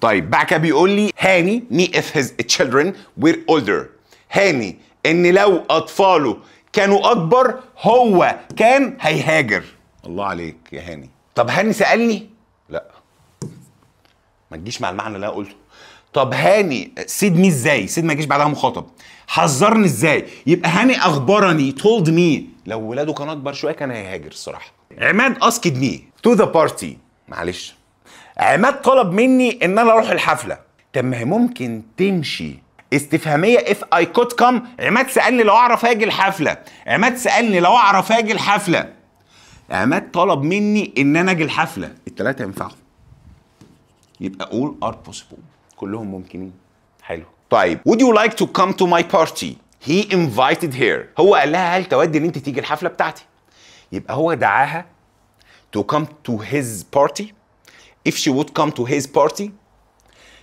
Speaker 1: طيب بعد كده بيقول لي هاني me if his children were older. هاني ان لو اطفاله كانوا اكبر هو كان هيهاجر. الله عليك يا هاني. طب هاني سألني؟ لا ما تجيش مع المعنى اللي انا قلته. طب هاني said me ازاي؟ said ما يجيش بعدها مخاطب. حذرني ازاي؟ يبقى هاني اخبرني told me. لو ولاده كانوا اكبر شوية كان هيهاجر الصراحة. عماد asked me to the party. معلش عماد طلب مني ان انا اروح الحفلة. طب ما هي ممكن تمشي استفهامية if I could come. عماد سالني لو اعرف اجي الحفلة. عماد سالني لو اعرف اجي الحفلة. عماد طلب مني ان انا اجي الحفلة. الثلاثة ينفعوا، يبقى all are possible، كلهم ممكنين. حلو. طيب would you like to come to my party؟ he invited her. هو قال لها هل تودي ان انت تيجي الحفلة بتاعتي؟ يبقى هو دعاها to come to his party. if she would come to his party.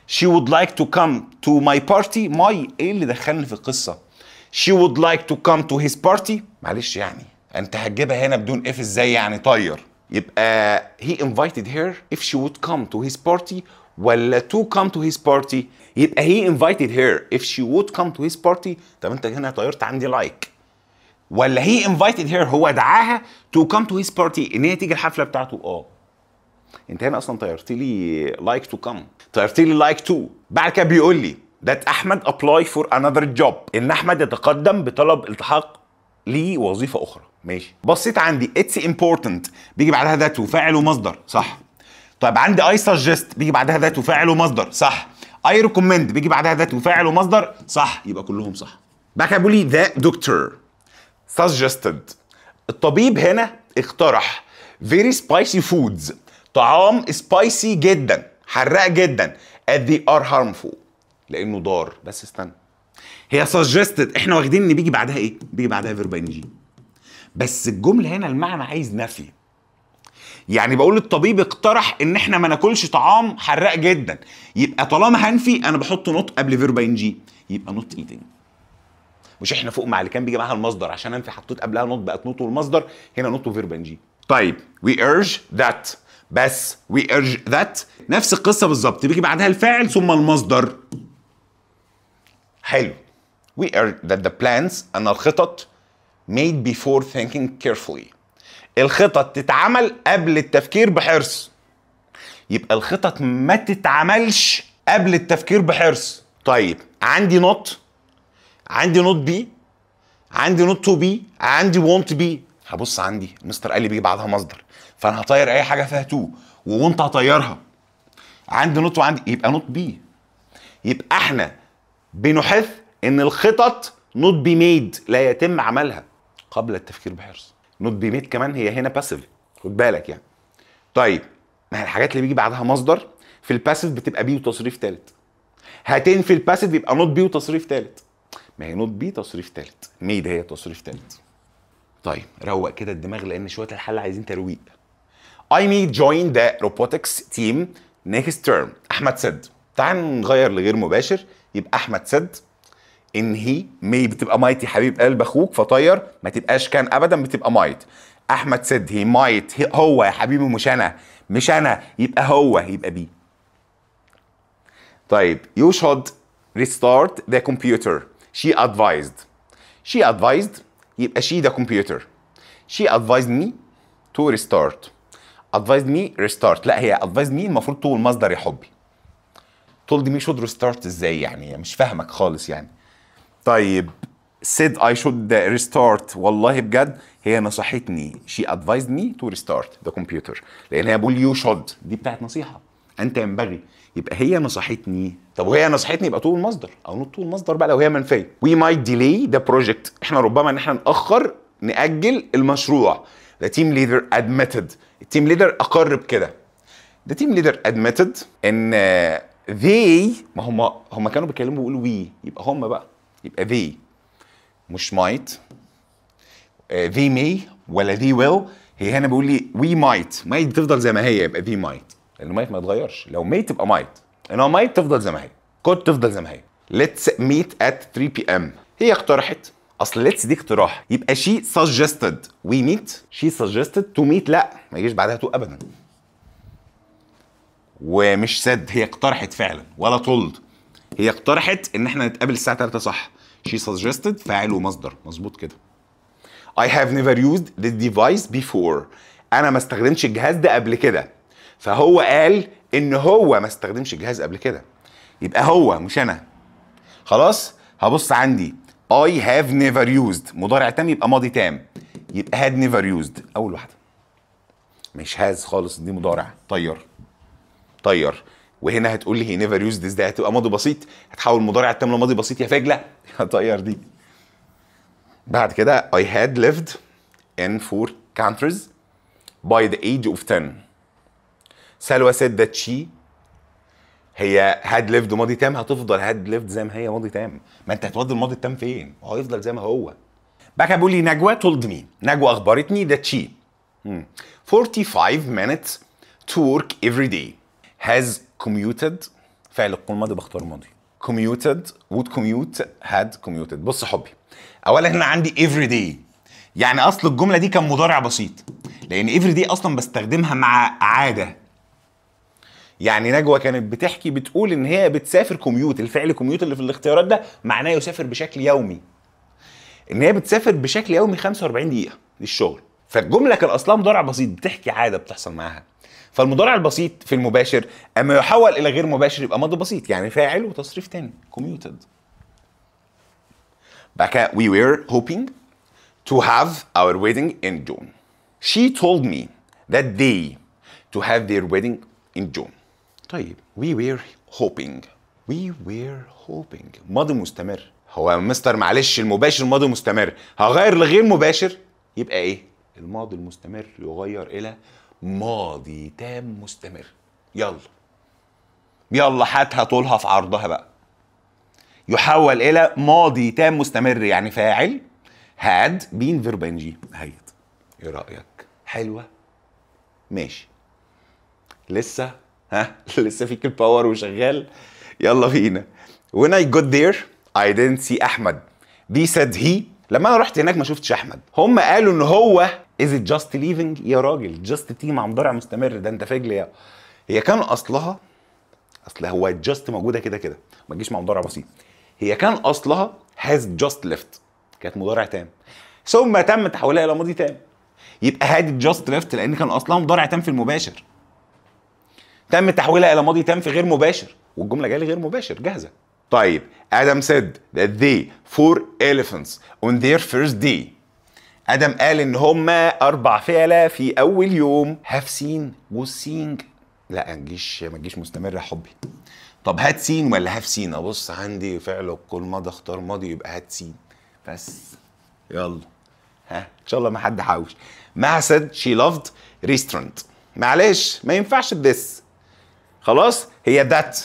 Speaker 1: She would like to come to my party. my ايه اللي دخلني في القصة؟ She would like to come to his party. معلش يعني انت هتجيبها هنا بدون if ازاي يعني؟ طير. يبقى he invited her if she would come to his party ولا to come to his party؟ يبقى he invited her if she would come to his party. طب انت هنا طيرت عندي like. ولا he invited her هو دعاها to come to his party ان هي تيجي الحفلة بتاعته. انت هنا اصلا طيرت لي like to come، طيرت لي like to. بعد كده بيقول لي that احمد apply for another job، ان احمد يتقدم بطلب التحاق لوظيفة اخرى. ماشي. بصيت عندي it's important بيجي بعدها that وفاعل ومصدر، صح. طيب عندي I suggest بيجي بعدها that وفاعل ومصدر، صح. I recommend بيجي بعدها that وفاعل ومصدر، صح. يبقى كلهم صح. بعد كده بيقول لي the doctor suggested، الطبيب هنا اقترح very spicy foods، طعام spicy جدا حراق جدا، as they are harmful لانه ضار. بس استنى، هي suggested احنا واخدين ان بيجي بعدها ايه؟ بيجي بعدها verb ing، بس الجملة هنا المعنى عايز نفي. يعني بقول الطبيب اقترح ان احنا ما ناكلش طعام حراق جدا، يبقى طالما هنفي انا بحط not قبل verb ing، يبقى not eating. مش احنا فوق مع اللي كان بيجي معاها المصدر عشان انفي حطيت قبلها not بقت not والمصدر، هنا not و verb ing. طيب we urge that، بس we urge that نفس القصة بالظبط، بيجي بعدها الفاعل ثم المصدر. حلو. we urge that the plans، ان الخطط made before thinking carefully، الخطط تتعمل قبل التفكير بحرص. يبقى الخطط ما تتعملش قبل التفكير بحرص. طيب عندي not، عندي not be، عندي not to be، عندي won't be. هبص عندي مستر قال لي بيجي بعدها مصدر، فانا هطير اي حاجة فيها to و won't هطيرها. عندي not وعندي، يبقى not be. يبقى احنا بنحث ان الخطط not be made، لا يتم عملها قبل التفكير بحرص. not be made كمان هي هنا passive، خد بالك يعني. طيب ما هي الحاجات اللي بيجي بعدها مصدر في ال passive بتبقى be وتصريف ثالث. هتنفي ال passive يبقى not be وتصريف ثالث. ما هي not be تصريف ثالث، made هي تصريف ثالث. طيب روق كده الدماغ لان شوية الحل عايزين ترويق. I may join the robotics team next term. احمد said. تعال نغير لغير مباشر، يبقى احمد said ان he may بتبقى might يا حبيب قلب اخوك، فطير ما تبقاش can ابدا، بتبقى might. احمد said he might، هو يا حبيبي مش انا، مش انا، يبقى هو، يبقى be. طيب you should restart the computer. She advised. She advised يبقى she the computer. She advised me to restart. Advised me restart. لا هي advised me المفروض to المصدر يا حبي. Told me should restart ازاي يعني؟ مش فاهمك خالص يعني. طيب said I should restart، والله بجد هي نصحتني. She advised me to restart the computer لان هي بقول you should، دي بتاعت نصيحة، انت ينبغي، يبقى هي نصحتني. طب وهي نصحتني يبقى to المصدر او not to المصدر بقى لو هي منفية. We might delay the project، احنا ربما ان احنا نأخر نأجل المشروع. The team leader admitted، ال team leader اقر بكده. The team leader admitted ان they، ما هم كانوا بيتكلموا بيقولوا we، يبقى هم بقى، يبقى they مش might، they may ولا they will. هي هنا بيقول لي we might، might بتفضل زي ما هي، يبقى they might لان might ما يتغيرش، لو may تبقى might، انما might تفضل زي ما هي، could تفضل زي ما هي. Let's meet at 3 p.m. هي اقترحت، اصل let's دي اقتراح، يبقى she suggested we meet، she suggested to meet، لا ما يجيش بعدها to ابدا. ومش said، هي اقترحت فعلا ولا told، هي اقترحت ان احنا نتقابل الساعة 3 صح. She suggested فاعل ومصدر، مظبوط كده. I have never used this device before، انا ما استخدمتش الجهاز ده قبل كده، فهو قال ان هو ما استخدمش الجهاز قبل كده، يبقى هو مش انا. خلاص هبص عندي I have never used مضارع تام يبقى ماضي تام، يبقى had never used اول واحدة، مش has خالص دي مضارع، طير طير. وهنا هتقول لي he never used this، ده هتبقى ماضي بسيط، هتحول مضارع التام لماضي بسيط يا فجله، هطير دي. بعد كده I had lived in 4 countries by the age of 10. سلوى said that she، هي had lived ماضي تام، هتفضل had lived زي ما هي ماضي تام، ما انت هتودي الماضي التام فين؟ هو هيفضل زي ما هو. بعد كده بيقول لي نجوى told me، نجوى اخبرتني that she 45 minutes to work every day has commuted فعل القول ماضي، بختار ماضي. commuted، would commute، had commuted. بص يا حبي، اولا هنا عندي every day، يعني اصل الجملة دي كان مضارع بسيط، لان every day اصلا بستخدمها مع عادة. يعني نجوى كانت بتحكي بتقول ان هي بتسافر commute، الفعل commute اللي في الاختيارات ده معناه يسافر بشكل يومي، ان هي بتسافر بشكل يومي 45 دقيقة للشغل. فالجملة كان اصلها مضارع بسيط، بتحكي عادة بتحصل معاها. فالمضارع البسيط في المباشر اما يحول الى غير مباشر يبقى ماضي بسيط، يعني فاعل وتصريف تاني commuted. بعد كده we were hoping to have our wedding in June. She told me that they to have their wedding in June. طيب we were hoping، we were hoping ماضي مستمر. هو مستر معلش المباشر ماضي مستمر، هغير لغير مباشر يبقى ايه؟ الماضي المستمر يغير الى ماضي تام مستمر. يلا يلا هاتها طولها في عرضها بقى. يحول الى ماضي تام مستمر، يعني فاعل had been verb ing. هيت ايه رايك؟ حلوة؟ ماشي. لسه ها لسه فيك ال power وشغال؟ يلا بينا. When I got there I didn't see احمد. They said he. لما انا رحت هناك ما شفتش احمد، هم قالوا ان هو is it just leaving. يا راجل just بتيجي مع مضارع مستمر، ده انت فجل يا. هي كان اصلها، اصل هو just موجودة كده كده ما تجيش مع مضارع بسيط. هي كان اصلها has just left، كانت مضارع تام، ثم تم تحويلها الى ماضي تام، يبقى had just left لان كان اصلها مضارع تام في المباشر، تم تحويلها الى ماضي تام في غير مباشر، والجملة جاية غير مباشر جاهزة. طيب ادم said that they four elephants on their first day. ادم قال ان هما 4 فئلة في اول يوم. have seen was seeing، لا ما تجيش، ما تجيش مستمر يا حبي. طب had seen ولا have seen؟ ابص عندي فعل كل ماضي اختار ماضي، يبقى had seen بس. يلا ها ان شاء الله ما حد حاوش. مها said she loved restaurant. معلش ما ينفعش this، خلاص هي that،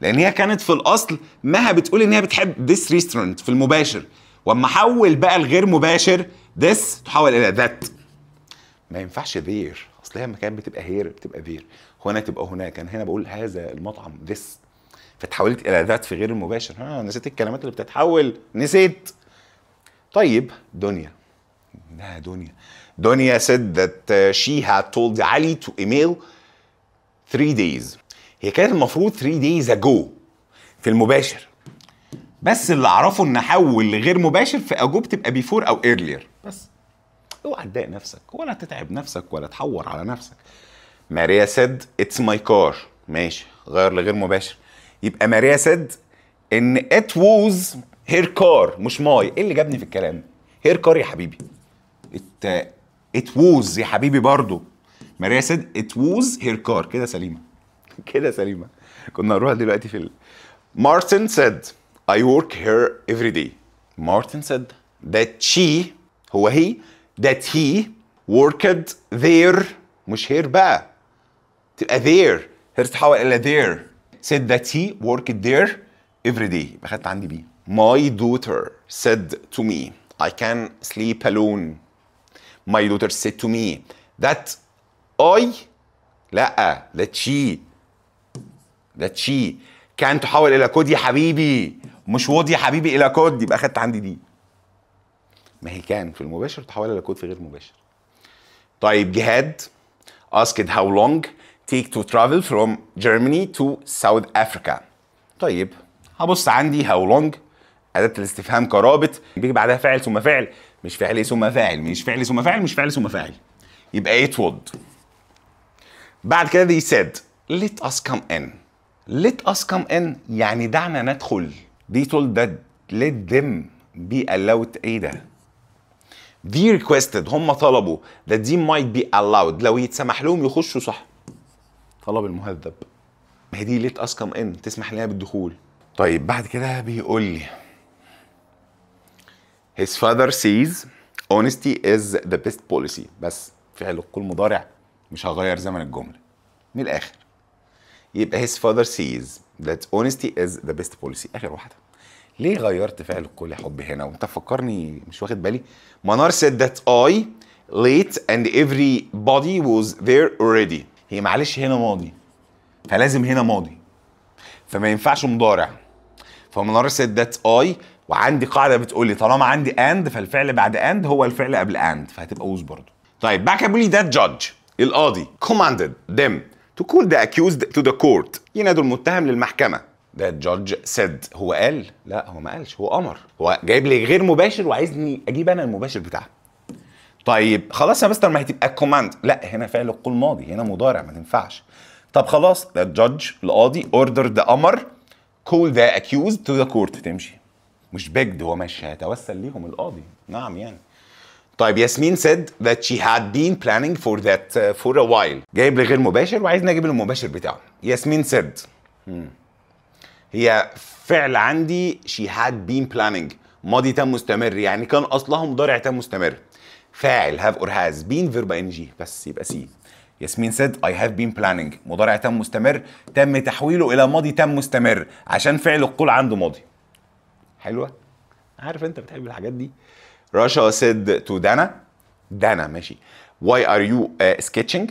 Speaker 1: لان هي كانت في الاصل مها بتقول ان هي بتحب this restaurant في المباشر، واما حول بقى الغير مباشر this تحول الى that. ما ينفعش there، اصل هي ما كانت بتبقى here بتبقى there، هنا تبقى هناك، انا هنا بقول هذا المطعم this، فتحولت الى that في غير المباشر. ها نسيت الكلمات اللي بتتحول، نسيت. طيب دنيا، لا دنيا، دنيا said that she had told علي to email 3 days. هي كانت المفروض 3 days ago في المباشر، بس اللي اعرفه ان احول لغير مباشر في ago بتبقى before او earlier. بس اوعى تضايق نفسك ولا تتعب نفسك ولا تحور على نفسك. ماريا said it's my car. ماشي غير لغير مباشر، يبقى ماريا said ان it was her car مش my. ايه اللي جابني في الكلام؟ her car يا حبيبي، it was يا حبيبي برضو. ماريا said it was her car. كده سليمة كده سليمة. كنا نروح دلوقتي في مارتن said I work here every day. مارتن said that she، هو he، that he worked there، مش here بقى، تبقى there، here تتحول إلى there. said that he worked there every day. يبقى خدت عندي بي. My daughter said to me I can sleep alone. My daughter said to me that I، لا that she، that she can تحول الى could يا حبيبي، مش would يا حبيبي، الى could، يبقى اخدت عندي دي. ما هي can في المباشر تحول الى could في غير مباشر. طيب جهاد asked how long take to travel from Germany to South Africa. طيب هبص عندي how long أداة الاستفهام كرابط، بيجي بعدها فاعل ثم فعل، مش فعل ثم فاعل، مش فعل ثم فاعل، مش فعل ثم فاعل، يبقى it would. بعد كده they said let us come in. let us come in يعني دعنا ندخل. They told that let them be allowed. ايه ده؟ They requested، هم طلبوا that they might be allowed، لو يتسمح لهم يخشوا. صح، طلب المهذب. ما هي دي let us come in تسمح لنا بالدخول. طيب بعد كده بيقول لي his father says honesty is the best policy. بس فعل القول مضارع، مش هغير زمن الجملة من الآخر. يبقى his father says that honesty is the best policy. آخر واحدة. ليه غيرت فعل القول يا حبي هنا وانت فكرني مش واخد بالي؟ منار said that I late and everybody was there already. هي معلش هنا ماضي، فلازم هنا ماضي، فما ينفعش مضارع. فمنار said that I، وعندي قاعدة بتقول لي طالما عندي and فالفعل بعد and هو الفعل قبل and، فهتبقى was برضه. طيب بعد كده بيقول لي that judge القاضي commanded them to call the accused to the court، ينادوا المتهم للمحكمة. that judge said، هو قال؟ لا هو ما قالش، هو امر، هو جايب لي غير مباشر وعايزني اجيب انا المباشر بتاعه. طيب خلاص يا مستر ما هتبقى command، لا هنا فعل القول ماضي، هنا مضارع ما تنفعش. طب خلاص that judge القاضي ordered the امر call the accused to the court، تمشي. مش begged، هو مش هيتوسل ليهم القاضي، نعم يعني. طيب ياسمين said that she had been planning for that for a while، جايب لي غير مباشر وعايزني اجيب المباشر بتاعه. ياسمين said هي فعل عندي she had been planning ماضي تام مستمر، يعني كان اصلها مضارع تام مستمر، فاعل have or has been verb ing بس، يبقى C. ياسمين said I have been planning مضارع تام مستمر تم تحويله الى ماضي تام مستمر عشان فعل القول عنده ماضي. حلوة؟ عارف انت بتحب الحاجات دي. رشا said to دانا، دانا ماشي، why are you sketching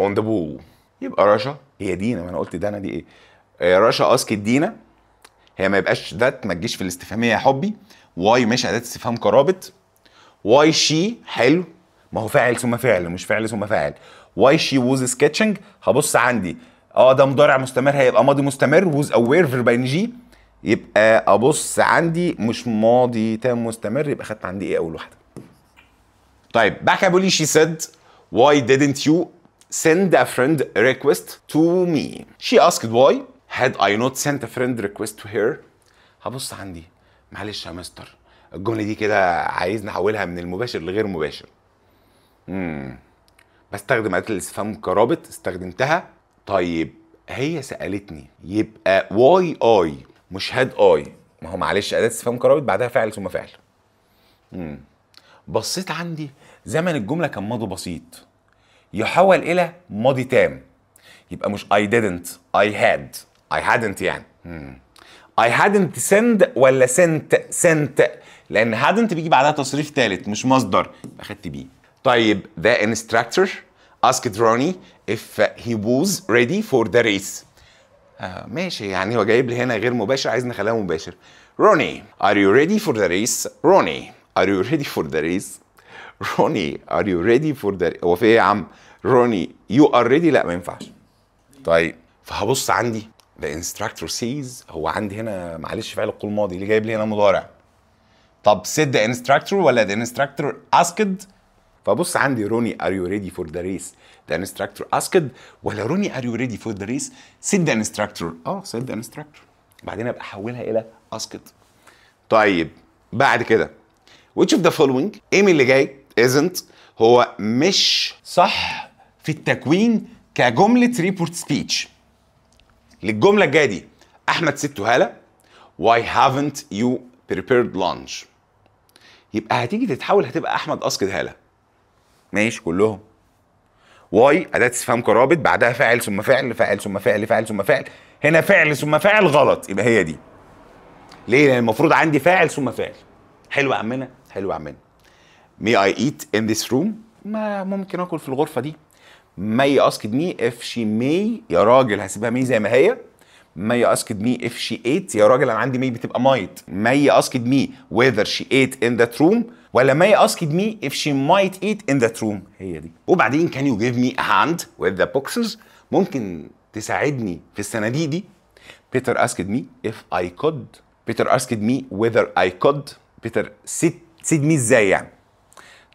Speaker 1: on the wall؟ يبقى رشا هي دينا، ما انا قلت دانا دي ايه؟ رشا asked دينا، هي ما يبقاش that، ما تجيش في الاستفهاميه يا حبي. why ماشي اداه استفهام كرابط. why she حلو، ما هو فاعل ثم فعل مش فعل ثم فاعل. why she was sketching، هبص عندي ده مضارع مستمر هيبقى ماضي مستمر was او were verb ing، يبقى ابص عندي مش ماضي تام مستمر، يبقى خدت عندي ايه اول واحدة. طيب بعد كده بيقول لي she said why didn't you send a friend request to me؟ she asked why had I not sent a friend request to her؟ هبص عندي معلش يا مستر الجملة دي كده عايز نحولها من المباشر لغير مباشر. بستخدم اداه الاستفهام كرابط، استخدمتها. طيب هي سالتني يبقى why I مش had I، ما هو معلش اداه استفهام كرابط بعدها فاعل ثم فعل. بصيت عندي زمن الجملة كان ماضي بسيط يحول الى ماضي تام، يبقى مش I didn't I had، I hadn't يعني. I hadn't send ولا sent؟ sent، لان hadn't بيجي بعدها تصريف ثالث مش مصدر، يبقى خدت بيه. طيب the instructor asked Ronnie if he was ready for the race. ماشي، يعني هو جايب لي هنا غير مباشر عايز نخليها مباشر. روني are you ready for the race؟ روني are you ready for the race؟ روني are you ready for the، هو في ايه يا عم؟ روني you are ready، لا ما ينفعش. طيب فهبص عندي the instructor says، هو عندي هنا معلش فعل القول ماضي اللي جايب لي هنا مضارع. طب said the instructor ولا the instructor asked؟ فبص عندي روني are you ready for the race the instructor asked، ولا روني are you ready for the race said the instructor؟ said the instructor، بعدين ابقى احولها الى asked. طيب بعد كده which of the following، ايه من اللي جاي isn't، هو مش صح في التكوين كجملة report speech للجملة الجاية دي. أحمد said to هالة why haven't you prepared lunch؟ يبقى هتيجي تتحول هتبقى أحمد asked هالة، ماشي كلهم. why أداة استفهام كرابط بعدها فاعل ثم فعل فاعل ثم فعل فاعل ثم فعل، هنا فعل ثم فاعل غلط، يبقى هي دي. ليه؟ لأن المفروض عندي فاعل ثم فعل. حلو يا عمنا، حلو يا عمنا. May I eat in this room؟ ما ممكن اكل في الغرفة دي. May asked me if she may، يا راجل هسيبها may زي ما هي. May asked me if she ate، يا راجل انا عندي may بتبقى might. May asked me whether she ate in that room، ولا May asked me if she might eat in that room، هي دي. وبعدين can you give me a hand with the boxes؟ ممكن تساعدني في الصناديق دي. Peter asked me if I could، Peter asked me whether I could. Peter said me ازاي يعني؟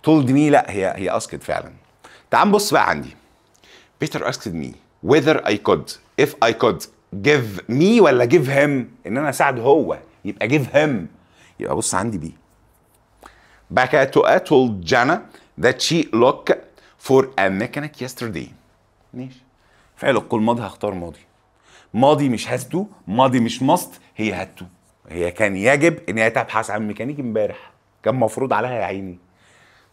Speaker 1: told me، لا هي asked فعلا. تعال نبص بقى عندي Peter asked me whether I could if I could give me ولا give him، ان انا اساعده هو يبقى give him، يبقى بص عندي بي. بعد كده تقى told Jana that she look for a mechanic yesterday. ماشي، فعل القول ماضي هختار ماضي، ماضي مش has to، ماضي مش must، هي had to. هي كان يجب ان هي تبحث عن ميكانيك امبارح، كان مفروض عليها يا عيني.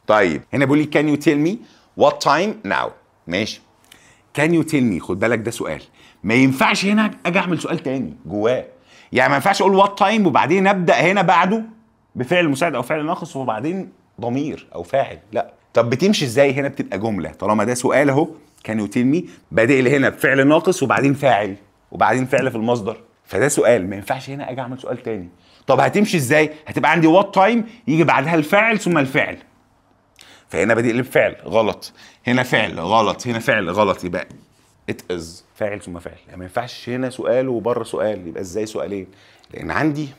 Speaker 1: طيب هنا بيقول لي can you tell me what time now؟ ماشي، can you tell me، خد بالك ده سؤال، ما ينفعش هنا اجي اعمل سؤال تاني جواه، يعني ما ينفعش اقول what time وبعدين ابدا هنا بعده بفعل مساعد او فعل ناقص وبعدين ضمير او فاعل، لا. طب بتمشي ازاي؟ هنا بتبقى جملة، طالما ده سؤال اهو can you tell me، بادئ لي هنا بفعل ناقص وبعدين فاعل وبعدين فعل في المصدر. فده سؤال، ما ينفعش هنا اجي اعمل سؤال تاني. طب هتمشي ازاي؟ هتبقى عندي what time يجي بعدها الفاعل ثم الفعل. فهنا بادئ لي بفعل غلط، هنا فعل غلط، هنا فعل غلط، يبقى it is فاعل ثم فعل. يعني ما ينفعش هنا سؤال وبره سؤال، يبقى ازاي سؤالين؟ لان عندي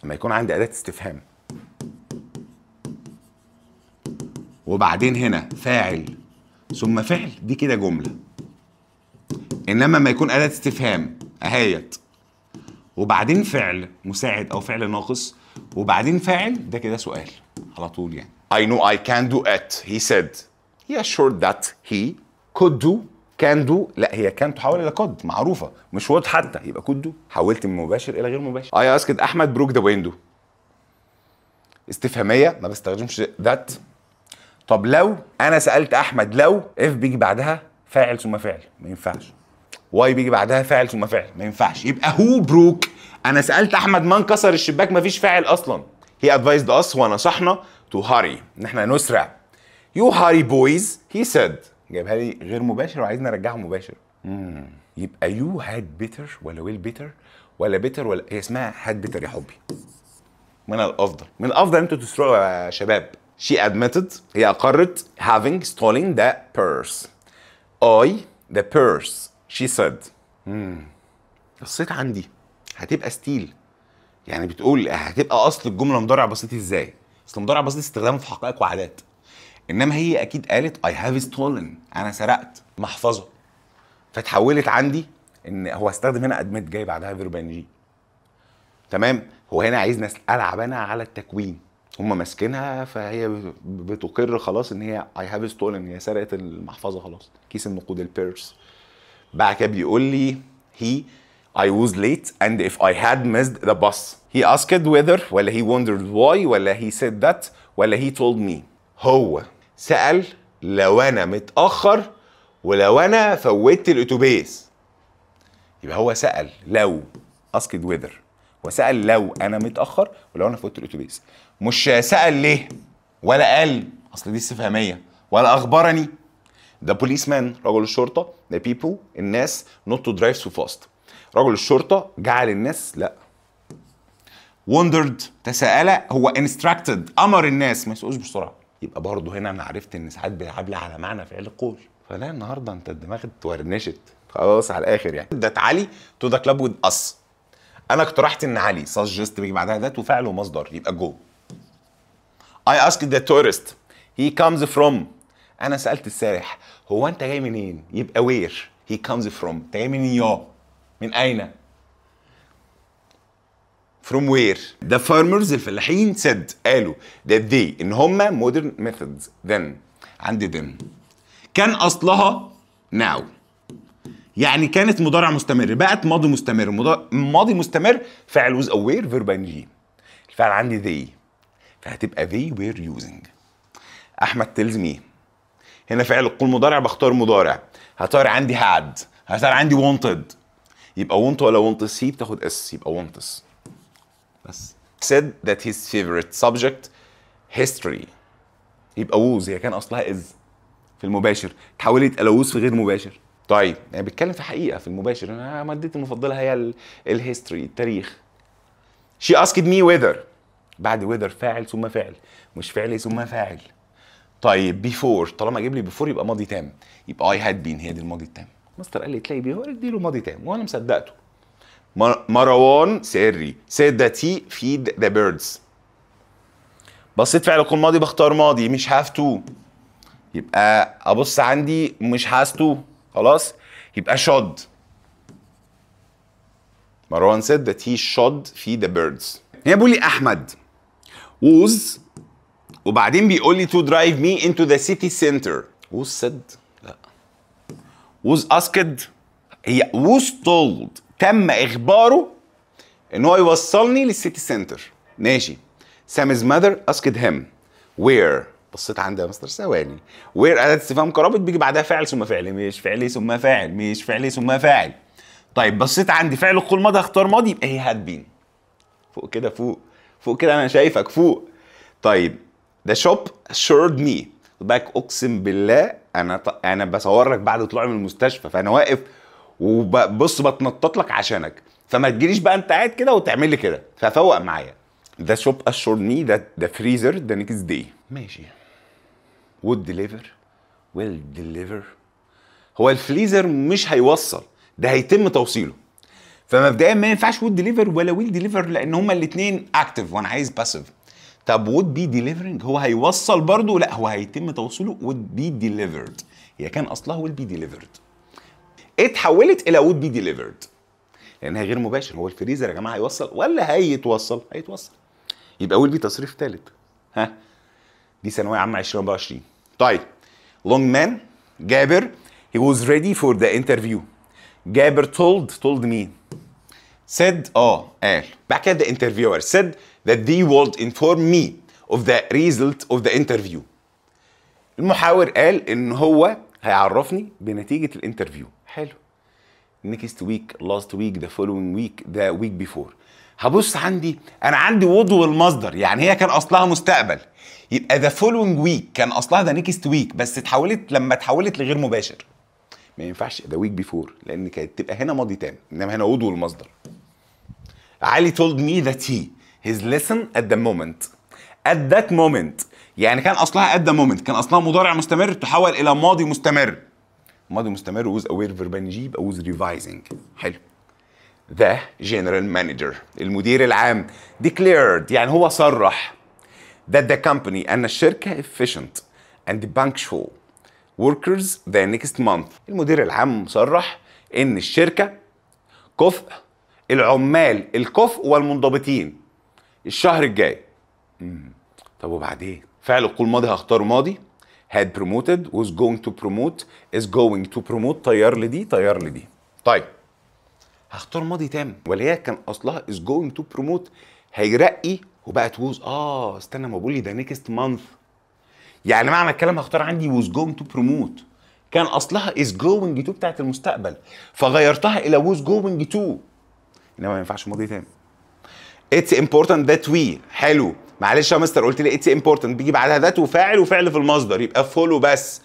Speaker 1: لما يكون عندي اداة استفهام وبعدين هنا فاعل ثم فعل، دي كده جملة. انما ما يكون اداة استفهام اهيت وبعدين فعل مساعد او فعل ناقص وبعدين فاعل، ده كده سؤال على طول يعني. I know I can do it he said. He assured that he could do can do، لا هي can تحول الى could معروفة، مش would حتى، يبقى could do. حولت من مباشر الى غير مباشر. I asked احمد broke the window. استفهامية ما بستخدمش that. طب لو انا سألت احمد لو، if بيجي بعدها فاعل ثم فعل، ما ينفعش. why بيجي بعدها فاعل ثم فعل، ما ينفعش. يبقى who broke. انا سألت احمد من كسر الشباك، ما فيش فاعل اصلا. He advised us، ونصحنا to hurry، ان احنا نسرع. You hurry boys he said. جايبها لي غير مباشر وعايزني ارجعها مباشر. يبقى you had better ولا will better ولا better ولا هي اسمها had better يا حبي. من الافضل، من الافضل انتوا تسرعوا يا شباب. She admitted، هي اقرت having stolen the purse. I the purse she said. بصيت عندي هتبقى steal، يعني بتقول هتبقى اصل الجملة مضارع بسيط ازاي؟ اصل مضارع بسيط استخدامه في حقائق وعادات. انما هي اكيد قالت I have stolen، انا سرقت محفظة. فتحولت عندي ان هو استخدم هنا admit جاي بعدها verb ing. تمام؟ هو هنا عايزني العب انا على التكوين، هم ماسكينها فهي بتقر خلاص ان هي I have stolen، هي سرقت المحفظة خلاص، كيس النقود ال purse. بعد كده بيقول لي he I was late and if I had missed the bus. He asked whether ولا he wondered why ولا he said that ولا he told me. هو سأل لو أنا متأخر ولو أنا فوتت الأتوبيس. يبقى هو سأل لو، asked whether، وسأل لو أنا متأخر ولو أنا فوتت الأتوبيس. مش سأل ليه ولا قال أصل دي استفهامية ولا أخبرني. The policeman رجل الشرطة، the people الناس not to drive so fast. رجل الشرطة جعل الناس، لا. wondered تساءل، هو instructed أمر الناس ما يسوقوش بسرعة. يبقى برضه هنا أنا عرفت إن ساعات بيلعب لي على معنى فعل القول. فلا النهارده أنت الدماغ اتورنشت خلاص على الآخر يعني. that علي to the club with us. أنا اقترحت إن علي suggest بيجي بعدها that وفعل ومصدر، يبقى go. I asked the tourist he comes from. أنا سألت السارح هو أنت جاي منين؟ يبقى where he comes from. أنت جاي منين يا؟ من أين؟ From where؟ The farmers الفلاحين said قالوا that they إن هما modern methods then. عندي then كان أصلها now، يعني كانت مضارع مستمر بقت ماضي مستمر. ماضي مستمر فاعل was aware verb ing. الفاعل عندي they، فهتبقى they were using. أحمد tells me، هنا فعل القول مضارع بختار مضارع. هختار عندي had، هختار عندي wanted، يبقى want ولا wants، هي بتاخد s، يبقى wants بس. said that his favorite subject history، يبقى was، هي كان اصلها is في المباشر تحولت الى was في غير مباشر. طيب يعني بيتكلم في حقيقة في المباشر، انا مادتي المفضلة هي ال history التاريخ. she asked me whether، بعد whether فاعل ثم فاعل، مش فعل ثم فاعل. طيب before، طالما جيب لي before يبقى ماضي تام، يبقى I had been، هي دي الماضي التام. مستر قال لي تلاقي بيه، هو اديله ماضي تام وانا مصدقته. مروان سري said that he feed the birds. بصيت فعل يكون ماضي بختار ماضي، مش have to، يبقى ابص عندي مش has to، خلاص يبقى should. مروان said that he should feed the birds. هنا بيقول لي احمد was، وبعدين بيقول لي to drive me into the city center. was said، لا was asked، هي was told، تم اخباره ان هو يوصلني لل city center. ماشي. Sami's mother asked him where، بصيت عندي يا مستر ثواني، where اداه استفهام كرابط بيجي بعدها فاعل ثم فعل، مش فعل ثم فاعل، مش فعل ثم فاعل. طيب بصيت عندي فعل القول ماضي اختار ماضي، يبقى هي had been. فوق كده، فوق فوق كده، انا شايفك فوق. طيب the shop assured me، خد بالك اقسم بالله انا بصور لك بعد طلوعي من المستشفى، فانا واقف وبص بتنطط لك عشانك، فما تجيليش بقى انت قاعد كده وتعمل لي كده، ففوق معايا. The shop assured me that the freezer the next day. ماشي. Would deliver, will deliver. هو الفريزر مش هيوصل، ده هيتم توصيله. فمبدئيا ما ينفعش would deliver ولا will deliver لان هما الاثنين active وانا عايز passive. طب would be delivering هو هيوصل برضه؟ لا هو هيتم توصيله would be delivered. هي كان اصلها will be delivered. اتحولت الى would be delivered لانها غير مباشر. هو الفريزر يا جماعة هيوصل ولا هيتوصل؟ هيتوصل. يبقى will be تصريف ثالث. ها دي ثانوية عامة 2024. طيب long man جابر he was ready for the interview. جابر told مين؟ said قال. بعد كده the interviewer said that they would inform me of the result of the interview. المحاور قال ان هو هيعرفني بنتيجة ال interview. حلو. next week, last week, the following week, the week before. هبص عندي، انا عندي would والمصدر، يعني هي كان اصلها مستقبل، يبقى the following week كان اصلها the next week، بس اتحولت لما اتحولت لغير مباشر. ما ينفعش the week before لان كانت تبقى هنا ماضي تام، انما هنا would والمصدر. علي told me that he his lesson at the moment. at that moment يعني كان اصلها at the moment، كان اصلها مضارع مستمر تحول الى ماضي مستمر. ماضي مستمر was aware verb ing يبقى was revising. حلو. The general manager المدير العام declared يعني هو صرح that the company أن الشركة efficient and punctual workers the next month. المدير العام صرح إن الشركة كفء العمال الكفء والمنضبطين الشهر الجاي. طب وبعدين؟ فعل القول ماضي هختاره ماضي. had promoted was going to promote is going to promote. طير لي دي طير لي دي. طيب هختار ماضي تام ولا هي كان اصلها is going to promote هيرقي وبقت was. استنى ما بقول لي ده next month، يعني معنى الكلام هختار عندي was going to promote، كان اصلها is going to بتاعت المستقبل فغيرتها الى was going to، انما ما ينفعش ماضي تام. It's important that we. حلو، معلش يا مستر قلت لي it's important بيجي بعدها that وفاعل وفعل في المصدر، يبقى follow بس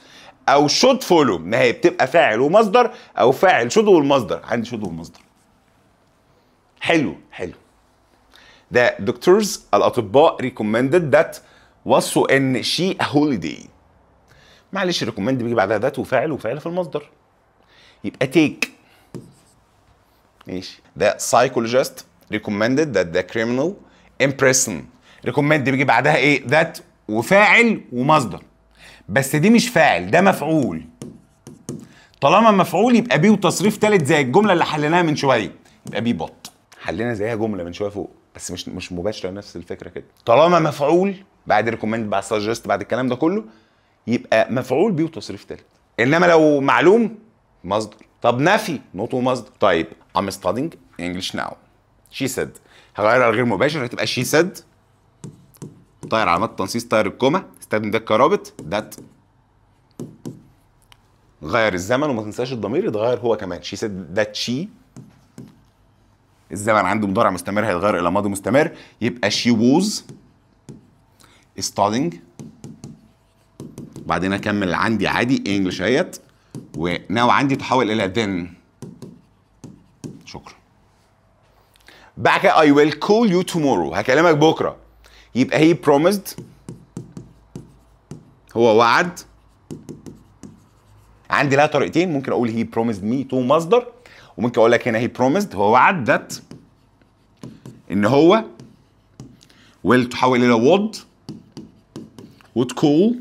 Speaker 1: او should follow. ما هي بتبقى فاعل ومصدر او فاعل should والمصدر، عندي should والمصدر. حلو حلو. The doctors الأطباء recommended that وصوا إن she a holiday. معلش recommend بيجي بعدها that وفاعل وفعل في المصدر، يبقى take. ماشي. The psychologist recommended that the criminal in prison. recommend بيجي بعدها إيه؟ that وفاعل ومصدر، بس دي مش فاعل ده مفعول. طالما مفعول يبقى be وتصريف ثالث زي الجملة اللي حليناها من شوية، يبقى be put. حلينا زيها جملة من شوية فوق بس مش مباشرة نفس الفكرة كده. طالما مفعول بعد recommend بعد suggest بعد الكلام ده كله يبقى مفعول be وتصريف ثالث، انما لو معلوم مصدر. طب نفي not ومصدر. طيب I'm studying English now. She said هغيرها لغير مباشر هتبقى she said. طير علامات التنصيص طير ال comma، استخدم ده كرابط that. غير الزمن وما تنساش الضمير يتغير هو كمان. She said that she. الزمن عنده مضارع مستمر هيتغير الى ماضي مستمر، يبقى she was studying. بعدين اكمل عندي عادي English اهيت، و now عندي تحول الى then. شكرا. بعد كده I will call you tomorrow هكلمك بكره، يبقى he promised هو وعد. عندي لها طريقتين، ممكن اقول he promised me to مصدر، وممكن اقول لك هنا he promised هو وعد that ان هو will تحول الى would call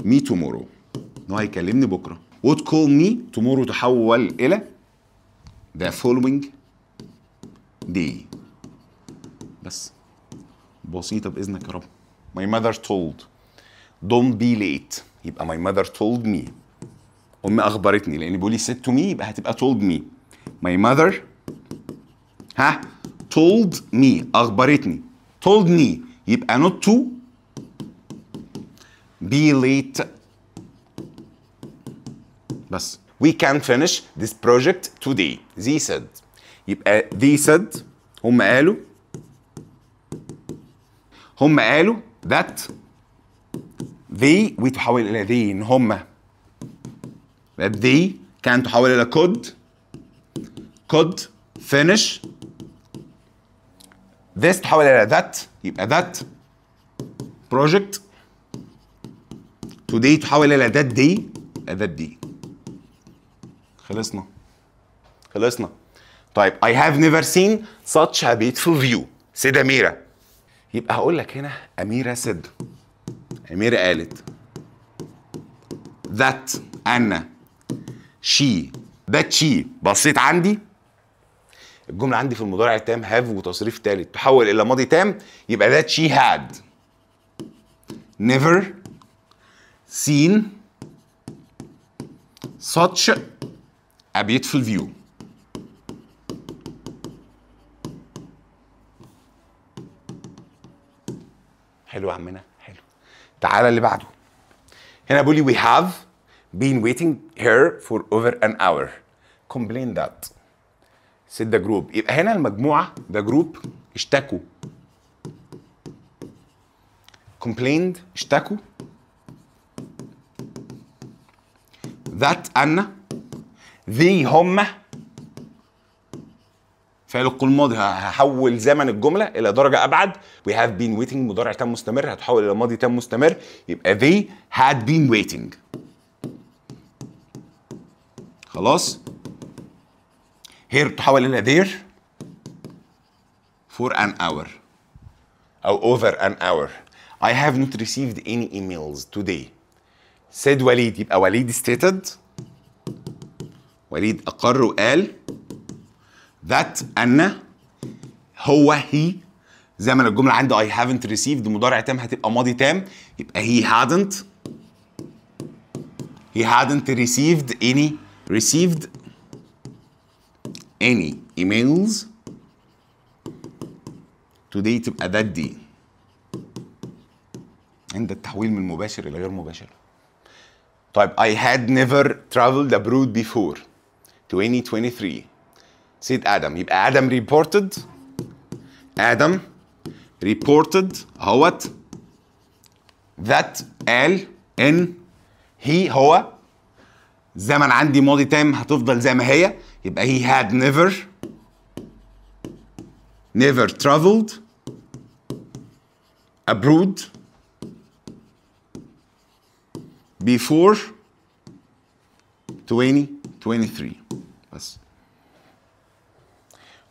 Speaker 1: me tomorrow ان هو هيكلمني بكره. would call me tomorrow تحول الى the following day. بس بسيطة بإذنك يا رب. My mother told don't be late، يبقى my mother told me أمي أخبرتني، لأن بيقول لي said to me يبقى هتبقى told me. My mother ها told me أخبرتني، told me يبقى not to be late. بس we can finish this project today they said، يبقى they said هم قالوا، هم قالوا that they وتحول الى they ان هم that they can تحول الى could، could finish. this تحول الى that، يبقى that project. today تحول الى that day، يبقى that day. خلصنا خلصنا. طيب I have never seen such a beautiful view said أميرة. يبقى هقول لك هنا أميرة said، أميرة قالت that أن she، that she. بصيت عندي الجملة عندي في المضارع التام have وتصريف ثالث تحول إلى ماضي تام، يبقى that she had never seen such a beautiful view. حلو يا عمنا، حلو. تعالى اللي بعده. هنا بيقول لي we have been waiting here for over an hour. Complain that. said the group. يبقى هنا المجموعة the group اشتكوا. Complained اشتكوا. That أن they هم فعل القول الماضي. هحول زمن الجملة إلى درجة أبعد. We have been waiting مضارع تام مستمر هتحول إلى ماضي تام مستمر، يبقى they had been waiting. خلاص؟ here تحول إلى there for an hour أو over an hour. I have not received any emails today. said وليد، يبقى وليد stated، وليد أقر وقال that أن هو he. زمن الجملة عندي I haven't received مضارع تام هتبقى ماضي تام، يبقى he hadn't received any received any emails today تبقى that day. عند التحويل من مباشر إلى غير مباشر. طيب I had never traveled abroad before 2023 said آدم، يبقى آدم reported، آدم reported اهوت that قال إن he هو. زمن عندي ماضي تام هتفضل زي ما هي، يبقى he had never traveled abroad before 2023. بس.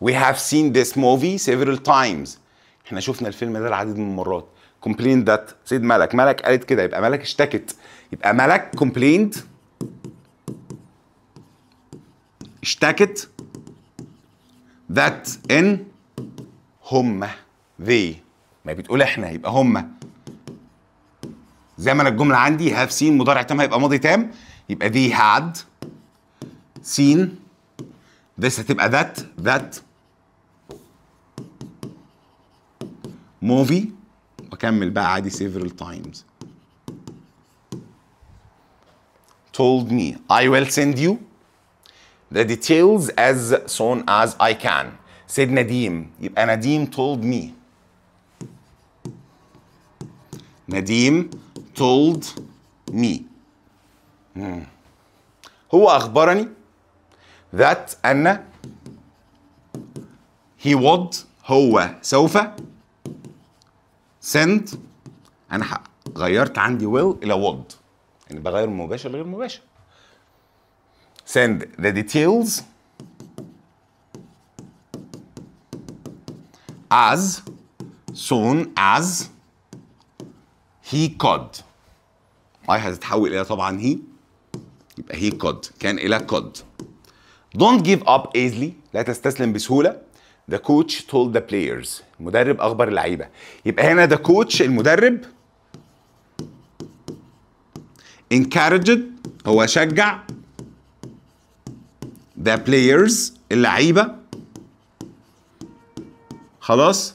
Speaker 1: We have seen this movie several times. احنا شفنا الفيلم ده العديد من المرات. Complained that said ملك، ملك قالت كده، يبقى ملك اشتكت، يبقى ملك complained اشتكت that in هم they. ما بتقول احنا يبقى هم. زمن الجملة عندي have seen مضارع تام هيبقى ماضي تام، يبقى they had seen this هتبقى that that movie واكمل بقى عادي several times. Told me I will send you the details as soon as I can. said نديم، يبقى نديم told me. نديم told me. هو أخبرني that أن he would هو سوف send. أنا غيرت عندي will إلى would، يعني بغير مباشر لغير مباشر. send the details as soon as he could. I هتتحول إلى طبعا he، يبقى he could كان إلى could. Don't give up easily، لا تستسلم بسهولة. The coach told the players، المدرب أخبر اللعيبة. يبقى هنا the coach المدرب encouraged هو شجع the players اللعيبة، خلاص،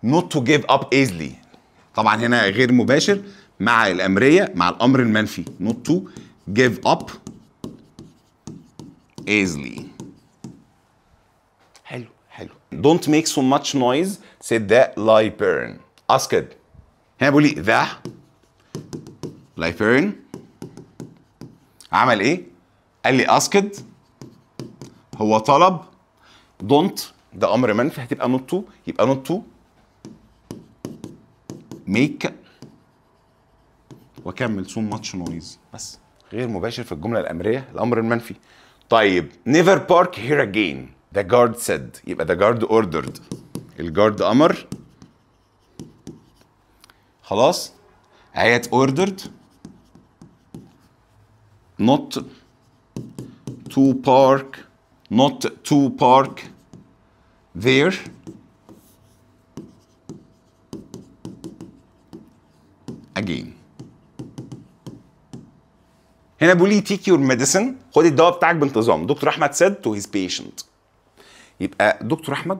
Speaker 1: not to give up easily. طبعا هنا غير مباشر مع الأمرية مع الأمر المنفي not to give up easily. حلو حلو. Don't make so much noise said the librarian. Asked. هنا بيقول لي the librarian عمل ايه؟ قال لي asked هو طلب، don't ده امر منفي هتبقى not to، يبقى not to make واكمل so much noise بس. غير مباشر في الجملة الامريه الامر المنفي. طيب never park here again the guard said، يبقى the guard ordered، ال guard امر خلاص. اهيت ordered not to park، not to park there again. هنا بيقول لي take your medicine، خد الدواء بتاعك بانتظام. دكتور احمد said to his patient، يبقى دكتور احمد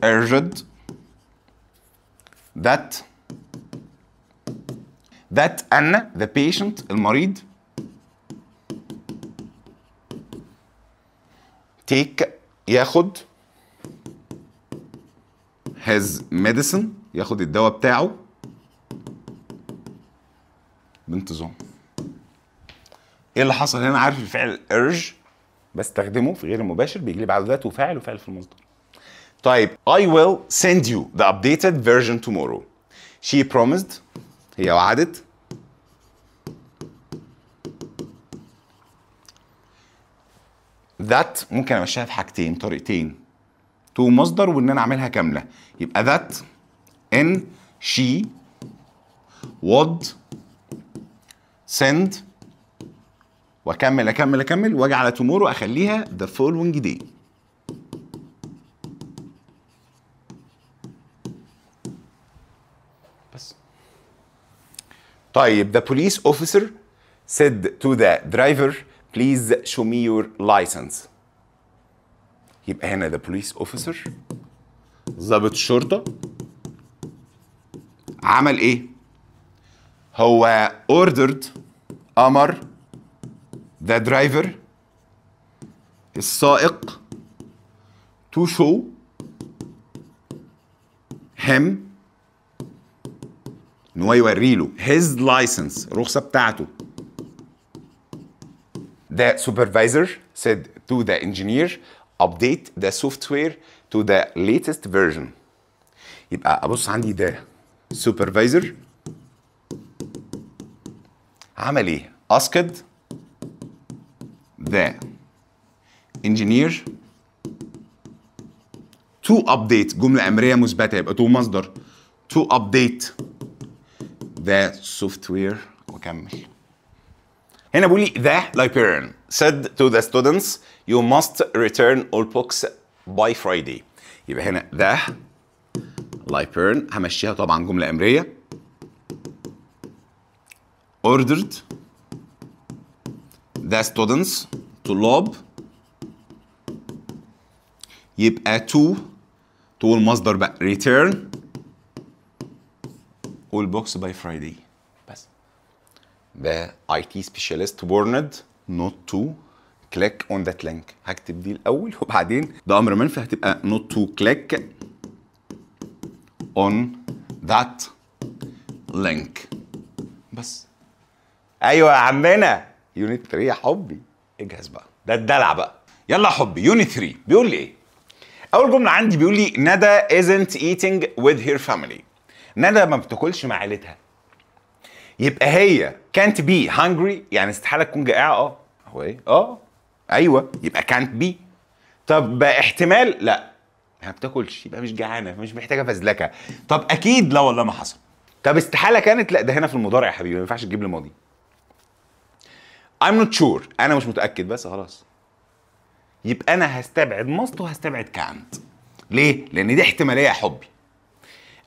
Speaker 1: urged that أن the patient المريض take ياخد his medicine، ياخد الدواء بتاعه بانتظام. ايه اللي حصل هنا؟ عارف الفعل urge بستخدمه في غير المباشر، بيجي لي بعد ذات وفاعل وفعل في المصدر. طيب I will send you the updated version tomorrow. She promised، هي وعدت. that ممكن امشيها في حاجتين، طريقتين، to مصدر وان انا اعملها كاملة. يبقى that ان she would send واكمل اكمل اكمل واجي على tomorrow اخليها the following day. بس. طيب the police officer said to the driver please show me your license. يبقى هنا the police officer ضابط الشرطة عمل ايه؟ هو ordered امر the driver السائق to show him ان هو يوري له his license الرخصة بتاعته. The supervisor said to the engineer update the software to the latest version. يبقى ابص عندي ده supervisor عمل ايه؟ asked the engineer to update، جملة أمرية مثبتة يبقى to مصدر، to update the software وكمل. هنا بيقول لي the librarian said to the students you must return all books by Friday. يبقى هنا the librarian همشيها طبعا جملة أمرية ordered the students طلاب، يبقى to المصدر بقى return all books by Friday. بس. The IT specialist warned not to click on that link. هكتب دي الأول وبعدين ده أمر منفي هتبقى not to click on that link. بس. أيوة يا عمنا unit 3 يا حبي، اجهز بقى، ده الدلع بقى. يلا يا حبي unit 3 بيقول لي ايه؟ أول جملة عندي بيقول لي ندى isn't eating with her family. ندى ما بتاكلش مع عيلتها. يبقى هي can't be hungry، يعني استحالة تكون جائعة. هو ايه؟ ايوه يبقى can't be. طب احتمال؟ لا ما بتاكلش يبقى مش جعانة، مش محتاجة فزلكة. طب أكيد؟ لا والله ما حصل. طب استحالة كانت؟ لا ده هنا في المضارع يا حبيبي، ما ينفعش تجيب لي ماضي. I'm not sure، أنا مش متأكد بس خلاص. يبقى أنا هستبعد must وهستبعد can't. ليه؟ لأن دي احتمالية يا حبي.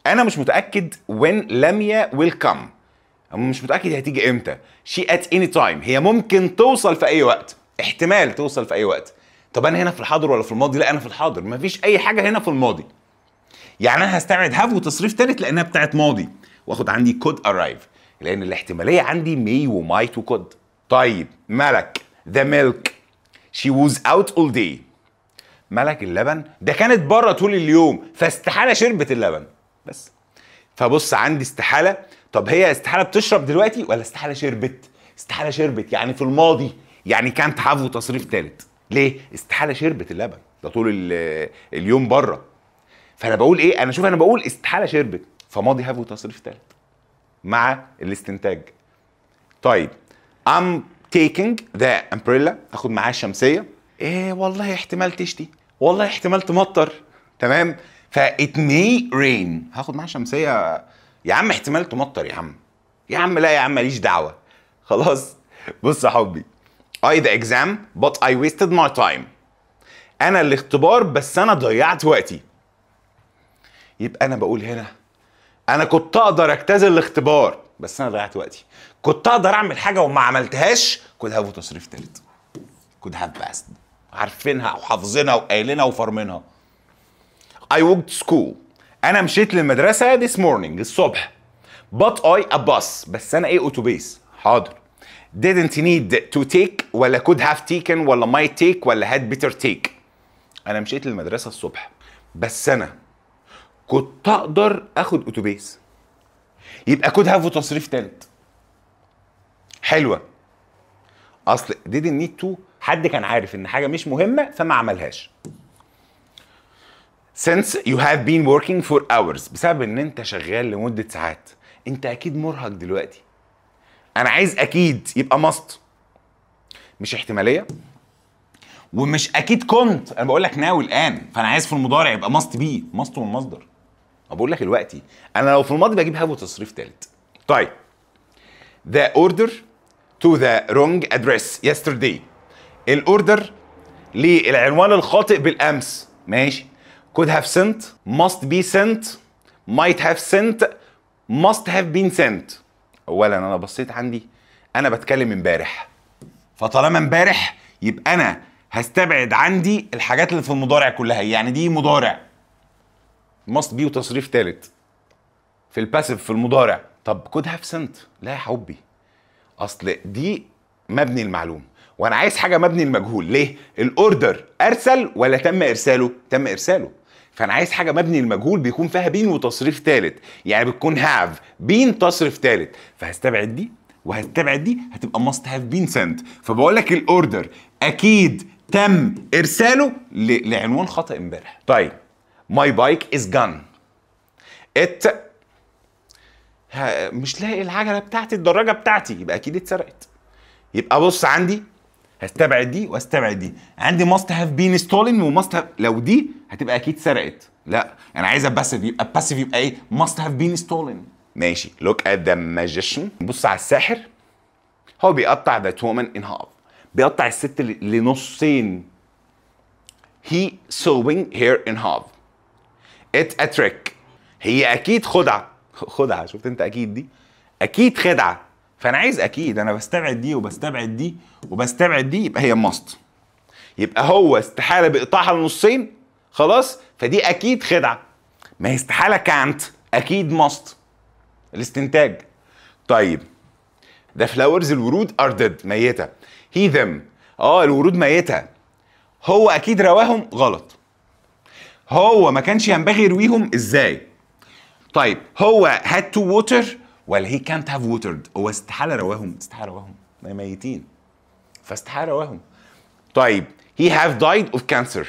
Speaker 1: أنا مش متأكد when لميا will come. أنا مش متأكد هتيجي إمتى. She at any time، هي ممكن توصل في أي وقت، احتمال توصل في أي وقت. طب أنا هنا في الحاضر ولا في الماضي؟ لا أنا في الحاضر، مفيش أي حاجة هنا في الماضي. يعني أنا هستبعد have وتصريف تالت لأنها بتاعت ماضي، وآخد عندي could arrive لأن الاحتمالية عندي may و might و could. طيب ملك the milk she was out all day. ملك اللبن ده كانت بره طول اليوم فاستحالة شربت اللبن بس. فبص عندي استحالة. طب هي استحالة بتشرب دلوقتي ولا استحالة شربت؟ استحالة شربت يعني في الماضي، يعني كانت have وتصريف ثالث. ليه؟ استحالة شربت اللبن ده طول اليوم بره. فانا بقول ايه؟ انا شوف انا بقول استحالة شربت، فماضي have وتصريف ثالث مع الاستنتاج. طيب I'm taking the umbrella، اخد معايا الشمسية. ايه والله احتمال تشتي، والله احتمال تمطر، تمام؟ ف it may rain، هاخد معايا شمسية يا عم، احتمال تمطر يا عم، يا عم لا يا عم ماليش دعوه. خلاص بص يا حبي، I the exam but I wasted my time. انا الاختبار بس انا ضيعت وقتي. يبقى انا بقول هنا انا كنت اقدر اجتاز الاختبار بس انا ضيعت وقتي، كنت اقدر اعمل حاجة وما عملتهاش. could have وتصريف ثالث، could have passed، عارفينها وحافظينها وقايلينها وفارمينها. I walked to school، انا مشيت للمدرسة this morning الصبح، but I a bus، بس انا ايه اتوبيس. حاضر. didn't need to take ولا could have taken ولا might take ولا had better take. انا مشيت للمدرسة الصبح بس انا كنت اقدر اخد اتوبيس، يبقى could have وتصريف ثالث. حلوة. اصل didn't need to حد كان عارف ان حاجة مش مهمة فما عملهاش. since you have been working for hours، بسبب ان انت شغال لمدة ساعات، انت اكيد مرهق دلوقتي. انا عايز اكيد يبقى must، مش احتمالية ومش اكيد كنت، انا بقول لك now الان، فانا عايز في المضارع يبقى must be، must والمصدر. انا بقول لك دلوقتي انا لو في الماضي بجيب have وتصريف ثالث. طيب the order to the wrong address yesterday، ال order للعنوان الخاطئ بالامس، ماشي. could have sent، must be sent، might have sent، must have been sent. اولا انا بصيت عندي انا بتكلم امبارح، فطالما امبارح يبقى انا هستبعد عندي الحاجات اللي في المضارع كلها، يعني دي مضارع must be وتصريف ثالث في ال passive في المضارع. طب could have sent، لا يا حبي، اصل دي مبني المعلوم وانا عايز حاجة مبني المجهول. ليه؟ ال order ارسل ولا تم ارساله؟ تم ارساله، فانا عايز حاجة مبني المجهول بيكون فيها been وتصريف ثالث، يعني بتكون have been تصريف ثالث، فهستبعد دي وهستبعد دي، هتبقى must have been sent. فبقول لك ال order اكيد تم ارساله لعنوان خطا امبارح. طيب my bike is gone، it مش لاقي العجلة بتاعتي، الدراجة بتاعتي، يبقى اكيد اتسرقت. يبقى بص عندي هستبعد دي واستبعد دي، عندي must have been stolen و must have، لو دي هتبقى اكيد سرقت، لا انا عايزه passive، يبقى passive يبقى ايه؟ must have been stolen. ماشي. look at the magician، بص على الساحر، هو بيقطع that woman in half، بيقطع الست لنصين. he sewing her in half، it's a trick، هي اكيد خدعه. خدعه، شفت انت اكيد دي اكيد خدعه، فانا عايز اكيد، انا بستبعد دي وبستبعد دي وبستبعد دي، يبقى هي must، يبقى هو استحالة بيقطعها لنصين خلاص، فدي اكيد خدعه، ما هي استحالة كانت، اكيد must الاستنتاج. طيب the flowers الورود are dead ميته، he them الورود ميته، هو اكيد رواهم غلط، هو ما كانش ينبغي يرويهم ازاي؟ طيب هو had to water ولا he can't have watered؟ هو استحالة رواهم، استحالة رواهم، ميتين فاستحاله رواهم. طيب he have died of cancer،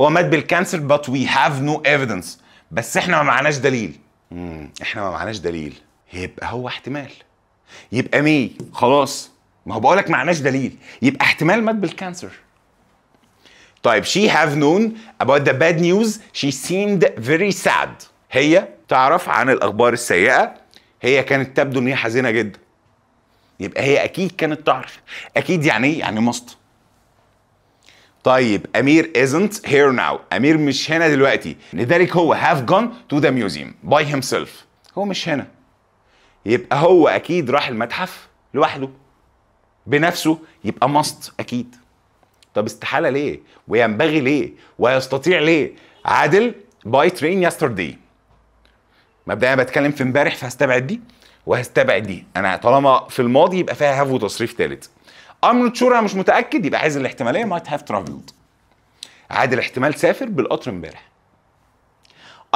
Speaker 1: هو مات بال cancer but we have no evidence، بس احنا ما معناش دليل. احنا ما معناش دليل، يبقى هو احتمال، يبقى may خلاص، ما هو بقولك معناش دليل، يبقى احتمال مات بال cancer. طيب she have known about the bad news، she seemed very sad، هي تعرف عن الاخبار السيئة، هي كانت تبدو ان هي حزينة جدا، يبقى هي اكيد كانت تعرف، اكيد يعني ايه؟ يعني must. طيب امير isn't here now، امير مش هنا دلوقتي، لذلك هو have gone to the museum by himself، هو مش هنا، يبقى هو اكيد راح المتحف لوحده بنفسه، يبقى must اكيد. طب استحالة ليه؟ وينبغي ليه؟ ويستطيع ليه؟ عادل by train yesterday، مبدئيا بتكلم في امبارح فهستبعد دي وهستبعد دي، انا طالما في الماضي يبقى فيها have وتصريف ثالث. I'm not sure، انا مش متاكد، يبقى عايز الاحتماليه might have traveled، عادل احتمال سافر بالقطر امبارح.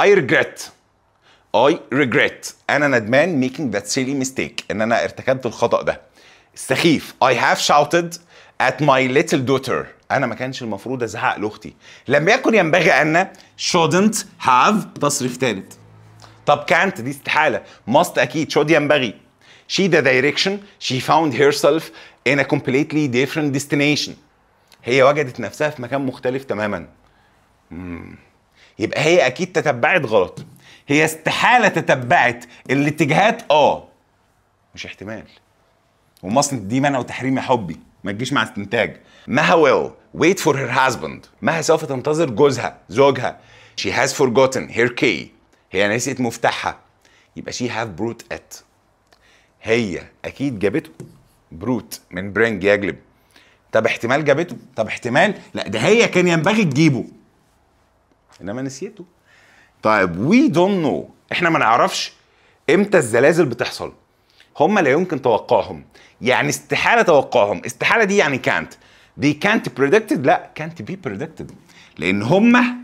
Speaker 1: I regret، I regret، انا ندمان making that silly mistake، ان انا ارتكبت الخطأ ده السخيف. I have shouted at my little daughter، انا ما كانش المفروض ازعق لاختي. لم يكن ينبغي ان shouldn't have تصريف ثالث. طب can't دي استحالة، must اكيد، should ينبغي. She the direction she found herself in a completely different destination. هي وجدت نفسها في مكان مختلف تماما. يبقى هي اكيد تتبعت غلط. هي استحالة تتبعت الاتجاهات، مش احتمال. و mustn't دي منع وتحريم يا حبي، ما تجيش مع استنتاج. مها will wait for her husband. مها سوف تنتظر جوزها، زوجها. She has forgotten her key. هي نسيت مفتاحها. يبقى she have brought it. هي اكيد جابته. brought من bring يجلب. طب احتمال جابته؟ طب احتمال لا، ده هي كان ينبغي تجيبه انما نسيته. طيب we don't know، احنا ما نعرفش امتى الزلازل بتحصل، هم لا يمكن توقعهم، يعني استحالة توقعهم. استحالة دي يعني can't، دي can't predicted، لا can't be predicted، لان هم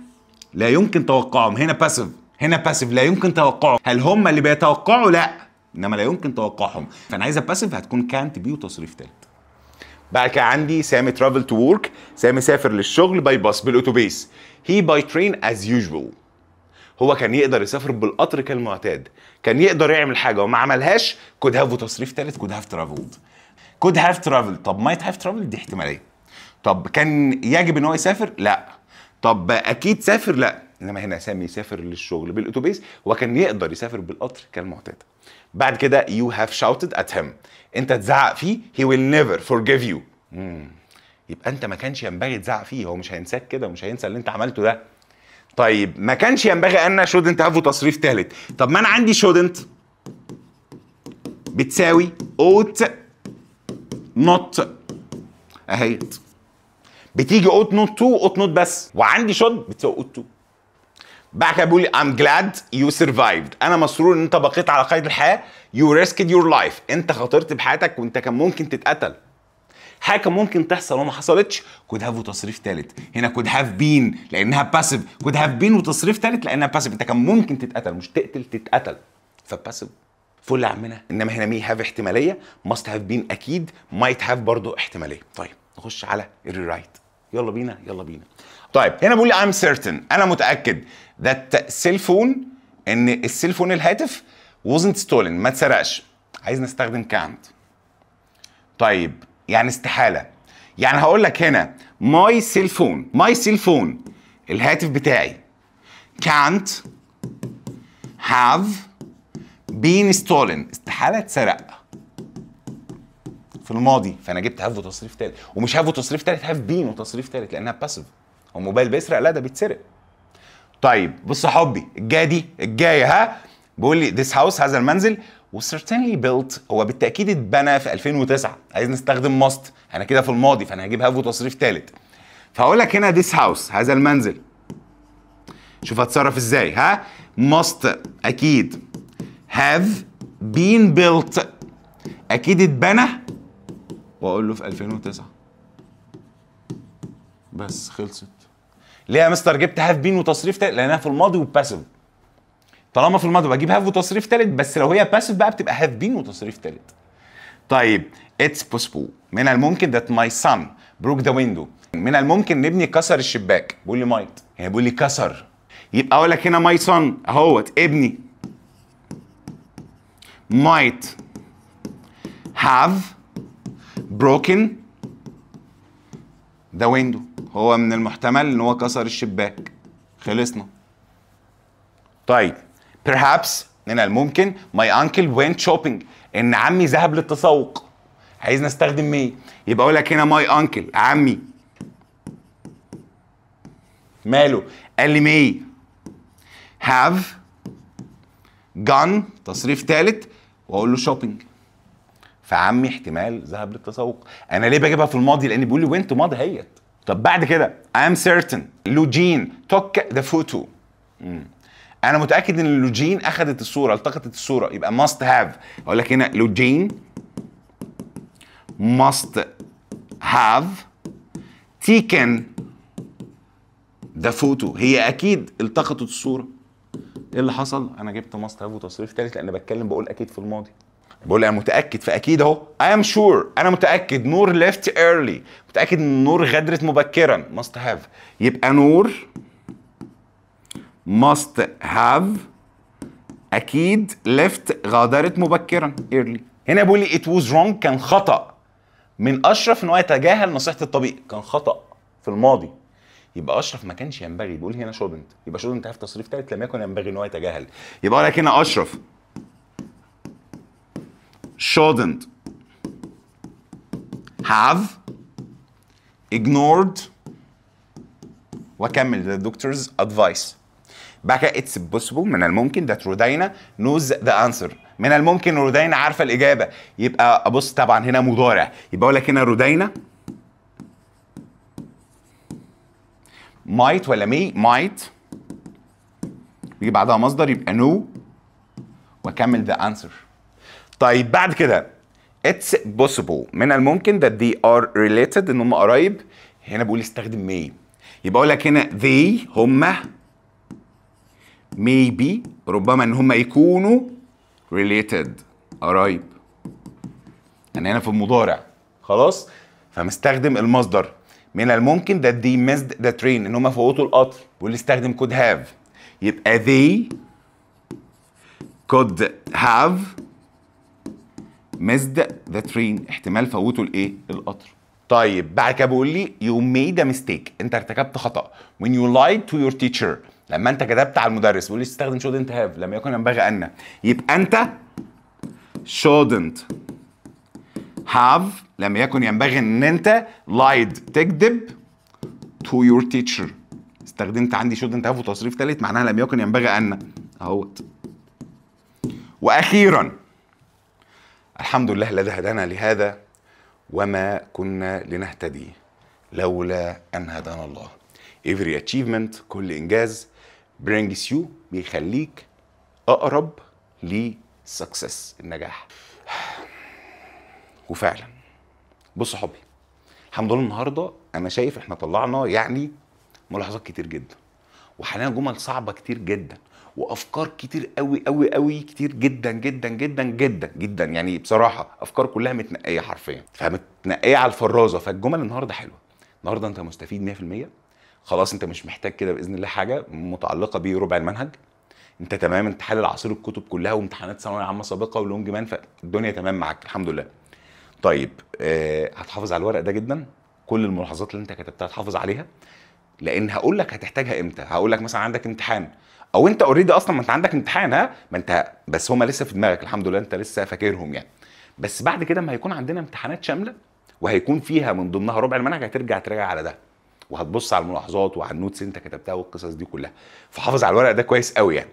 Speaker 1: لا يمكن توقعهم. هنا passive، هنا passive، لا يمكن توقعهم. هل هم اللي بيتوقعوا؟ لا، انما لا يمكن توقعهم، فانا عايزه passive هتكون can't be وتصريف ثالث. بعد كده عندي سامي travel to work، سامي سافر للشغل by bus بالاتوبيس. He by train as usual. هو كان يقدر يسافر بالقطر كالمعتاد، كان يقدر يعمل حاجة وما عملهاش. could have وتصريف ثالث، could have traveled. could have traveled. طب might have traveled دي احتمالية. طب كان يجب ان هو يسافر؟ لا. طب اكيد سافر؟ لا. انما هنا سامي يسافر للشغل بالاتوبيس، هو كان يقدر يسافر بالقطر كالمعتاد. بعد كده you have shouted at him، انت تزعق فيه، he will never forgive you. يبقى انت ما كانش ينبغي تزعق فيه، هو مش هينساك كده ومش هينسى اللي انت عملته ده. طيب ما كانش ينبغي ان shouldn't have تصريف ثالث. طب ما انا عندي shouldn't بتساوي ought not اهيت، بتيجي ought not to ought not بس، وعندي should بتساوي ought to. بعد كده بيقول لي I'm glad you survived، انا مسرور ان انت بقيت على قيد الحياة. You risked your life، انت خاطرت بحياتك وانت كان ممكن تتقتل. حاجة كان ممكن تحصل وما حصلتش. could have وتصريف ثالث، هنا could have been لانها passive، could have been وتصريف ثالث لانها passive، انت كان ممكن تتقتل، مش تقتل تتقتل، ف passive فل يا عمنا. انما هنا may have احتمالية، must have been اكيد، might have برضو احتمالية. طيب نخش على ال rewrite، يلا بينا يلا بينا. طيب هنا بيقول لي I'm certain، انا متاكد that cell phone، ان ال cell phone الهاتف wasn't stolen، ما اتسرقش. عايز نستخدم can't. طيب يعني استحالة، يعني هقول لك هنا my cell phone، my cell phone الهاتف بتاعي can't have been stolen، استحالة اتسرق في الماضي، فانا جبت have وتصريف ثالث، ومش have وتصريف ثالث، have been وتصريف ثالث لانها passive. هو موبايل بيسرق؟ لا ده بيتسرق. طيب بص يا حبي، الجاية دي الجاية، ها بيقول لي this house، هذا المنزل was certainly built، هو بالتاكيد اتبنى في 2009. عايز نستخدم must، انا كده في الماضي فانا هجيب have وتصريف ثالث. فهقول لك هنا this house، هذا المنزل، شوف هتصرف ازاي، ها must اكيد have been built، اكيد اتبنى، واقول له في 2009 بس، خلصت. ليه يا مستر جبت have been وتصريف ثالث؟ لانها في الماضي و passive. طالما في الماضي بجيب have وتصريف ثالث، بس لو هي passive بقى بتبقى have been وتصريف ثالث. طيب it's possible، من الممكن that my son broke the window، من الممكن ان ابني كسر الشباك. بيقول لي might، يعني بيقول لي كسر، يبقى اقول لك هنا my son اهوت ابني might have broken the window، هو من المحتمل ان هو كسر الشباك. خلصنا. طيب perhaps، من الممكن my uncle went shopping، ان عمي ذهب للتسوق. عايز نستخدم may، يبقى اقول لك هنا my uncle عمي ماله؟ قال لي may have gone تصريف ثالث، واقول له shopping، فعمي احتمال ذهب للتسوق. انا ليه بجيبها في الماضي؟ لان بيقول لي went ماضي هيت. طب بعد كده I'm certain لوجين took the photo، انا متاكد ان لوجين اخذت الصورة، التقطت الصورة، يبقى must have. اقول لك هنا لوجين must have taken the photo، هي اكيد التقطت الصورة. ايه اللي حصل؟ انا جبت must have وتصريف ثالث لان بتكلم بقول اكيد في الماضي، بقول انا متاكد، فاكيد اهو I am sure، انا متاكد نور left early، متاكد ان نور غادرت مبكرا، must have. يبقى نور must have اكيد left غادرت مبكرا early. هنا بيقول لي it was wrong، كان خطا من اشرف ان هو يتجاهل نصيحة الطبيب، كان خطا في الماضي، يبقى اشرف ما كانش ينبغي، بيقول هنا shouldn't، يبقى shouldn't have تصريف ثالث، لم يكن ينبغي ان هو يتجاهل. يبقى اقول لك هنا اشرف shouldn't have ignored واكمل the doctor's advice. بعد كده it's possible، من الممكن that رودينا knows the answer، من الممكن رودينا عارفه الاجابة، يبقى ابص طبعا هنا مضارع، يبقى اقول لك هنا رودينا might ولا may؟ might بيجي بعدها مصدر، يبقى know واكمل the answer. طيب بعد كده it's possible، من الممكن that they are related، ان هم قرايب، هنا بقول استخدم may، يبقى اقول لك هنا they هم maybe ربما ان هم يكونوا related قرايب، يعني هنا في المضارع خلاص، فمستخدم المصدر. من الممكن that they missed the train، ان هم فوتوا القطر، بقول استخدم could have، يبقى they could have missed the train، احتمال فوتوا الايه؟ القطر. طيب بعد كده بيقول لي you made a mistake، انت ارتكبت خطأ when you lied to your teacher، لما انت كذبت على المدرس، بيقول لي استخدم shouldn't have، لم يكن ينبغي ان، يبقى انت shouldn't have، لم يكن ينبغي ان انت lied تكذب to your teacher، استخدمت عندي shouldn't have وتصريف ثالث معناها لم يكن ينبغي ان اهوت. واخيرا الحمد لله الذي هدانا لهذا وما كنا لنهتدي لولا ان هدانا الله. Every achievement، كل انجاز brings you بيخليك اقرب ل success النجاح. وفعلا بص يا حبي، الحمد لله النهارده انا شايف احنا طلعنا يعني ملاحظات كتير جدا، وحلينا جمل صعبة كتير جدا، وافكار كتير قوي قوي قوي كتير جدا جدا جدا جدا جدا، يعني بصراحة افكار كلها متنقيه حرفيا، فمتنقيه على الفرازه. فالجمل النهارده حلوة، النهارده انت مستفيد 100%، خلاص انت مش محتاج كده باذن الله حاجة متعلقه بربع المنهج، انت تمام، انت حلل عصير الكتب كلها وامتحانات ثانوية عامة سابقه ولونج مان، فالدنيا تمام معاك الحمد لله. طيب هتحافظ على الورق ده جدا، كل الملاحظات اللي انت كتبتها هتحافظ عليها، لان هقول لك هتحتاجها امتى. هقول لك مثلا عندك امتحان، او انت already اصلا ما انت عندك امتحان، ها ما انت بس هما لسه في دماغك الحمد لله، انت لسه فاكرهم يعني. بس بعد كده ما هيكون عندنا امتحانات شاملة وهيكون فيها من ضمنها ربع المنهج، هترجع تراجع على ده وهتبص على الملاحظات وعلى ال notes اللي انت كتبتها والقصص دي كلها. فحافظ على الورق ده كويس قوي يعني.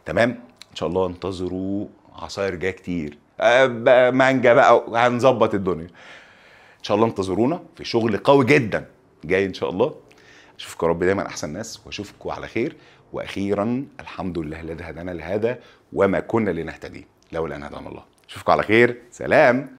Speaker 1: تمام ان شاء الله انتظروا عصاير جاية كتير، مانجا بقى، هنظبط الدنيا ان شاء الله. انتظرونا في شغل قوي جدا جاي ان شاء الله. اشوفكم يا رب دايما احسن ناس، واشوفكم على خير. واخيرا الحمد لله الذي هدانا لهذا وما كنا لنهتدي لولا ان هدانا الله. اشوفكم على خير، سلام.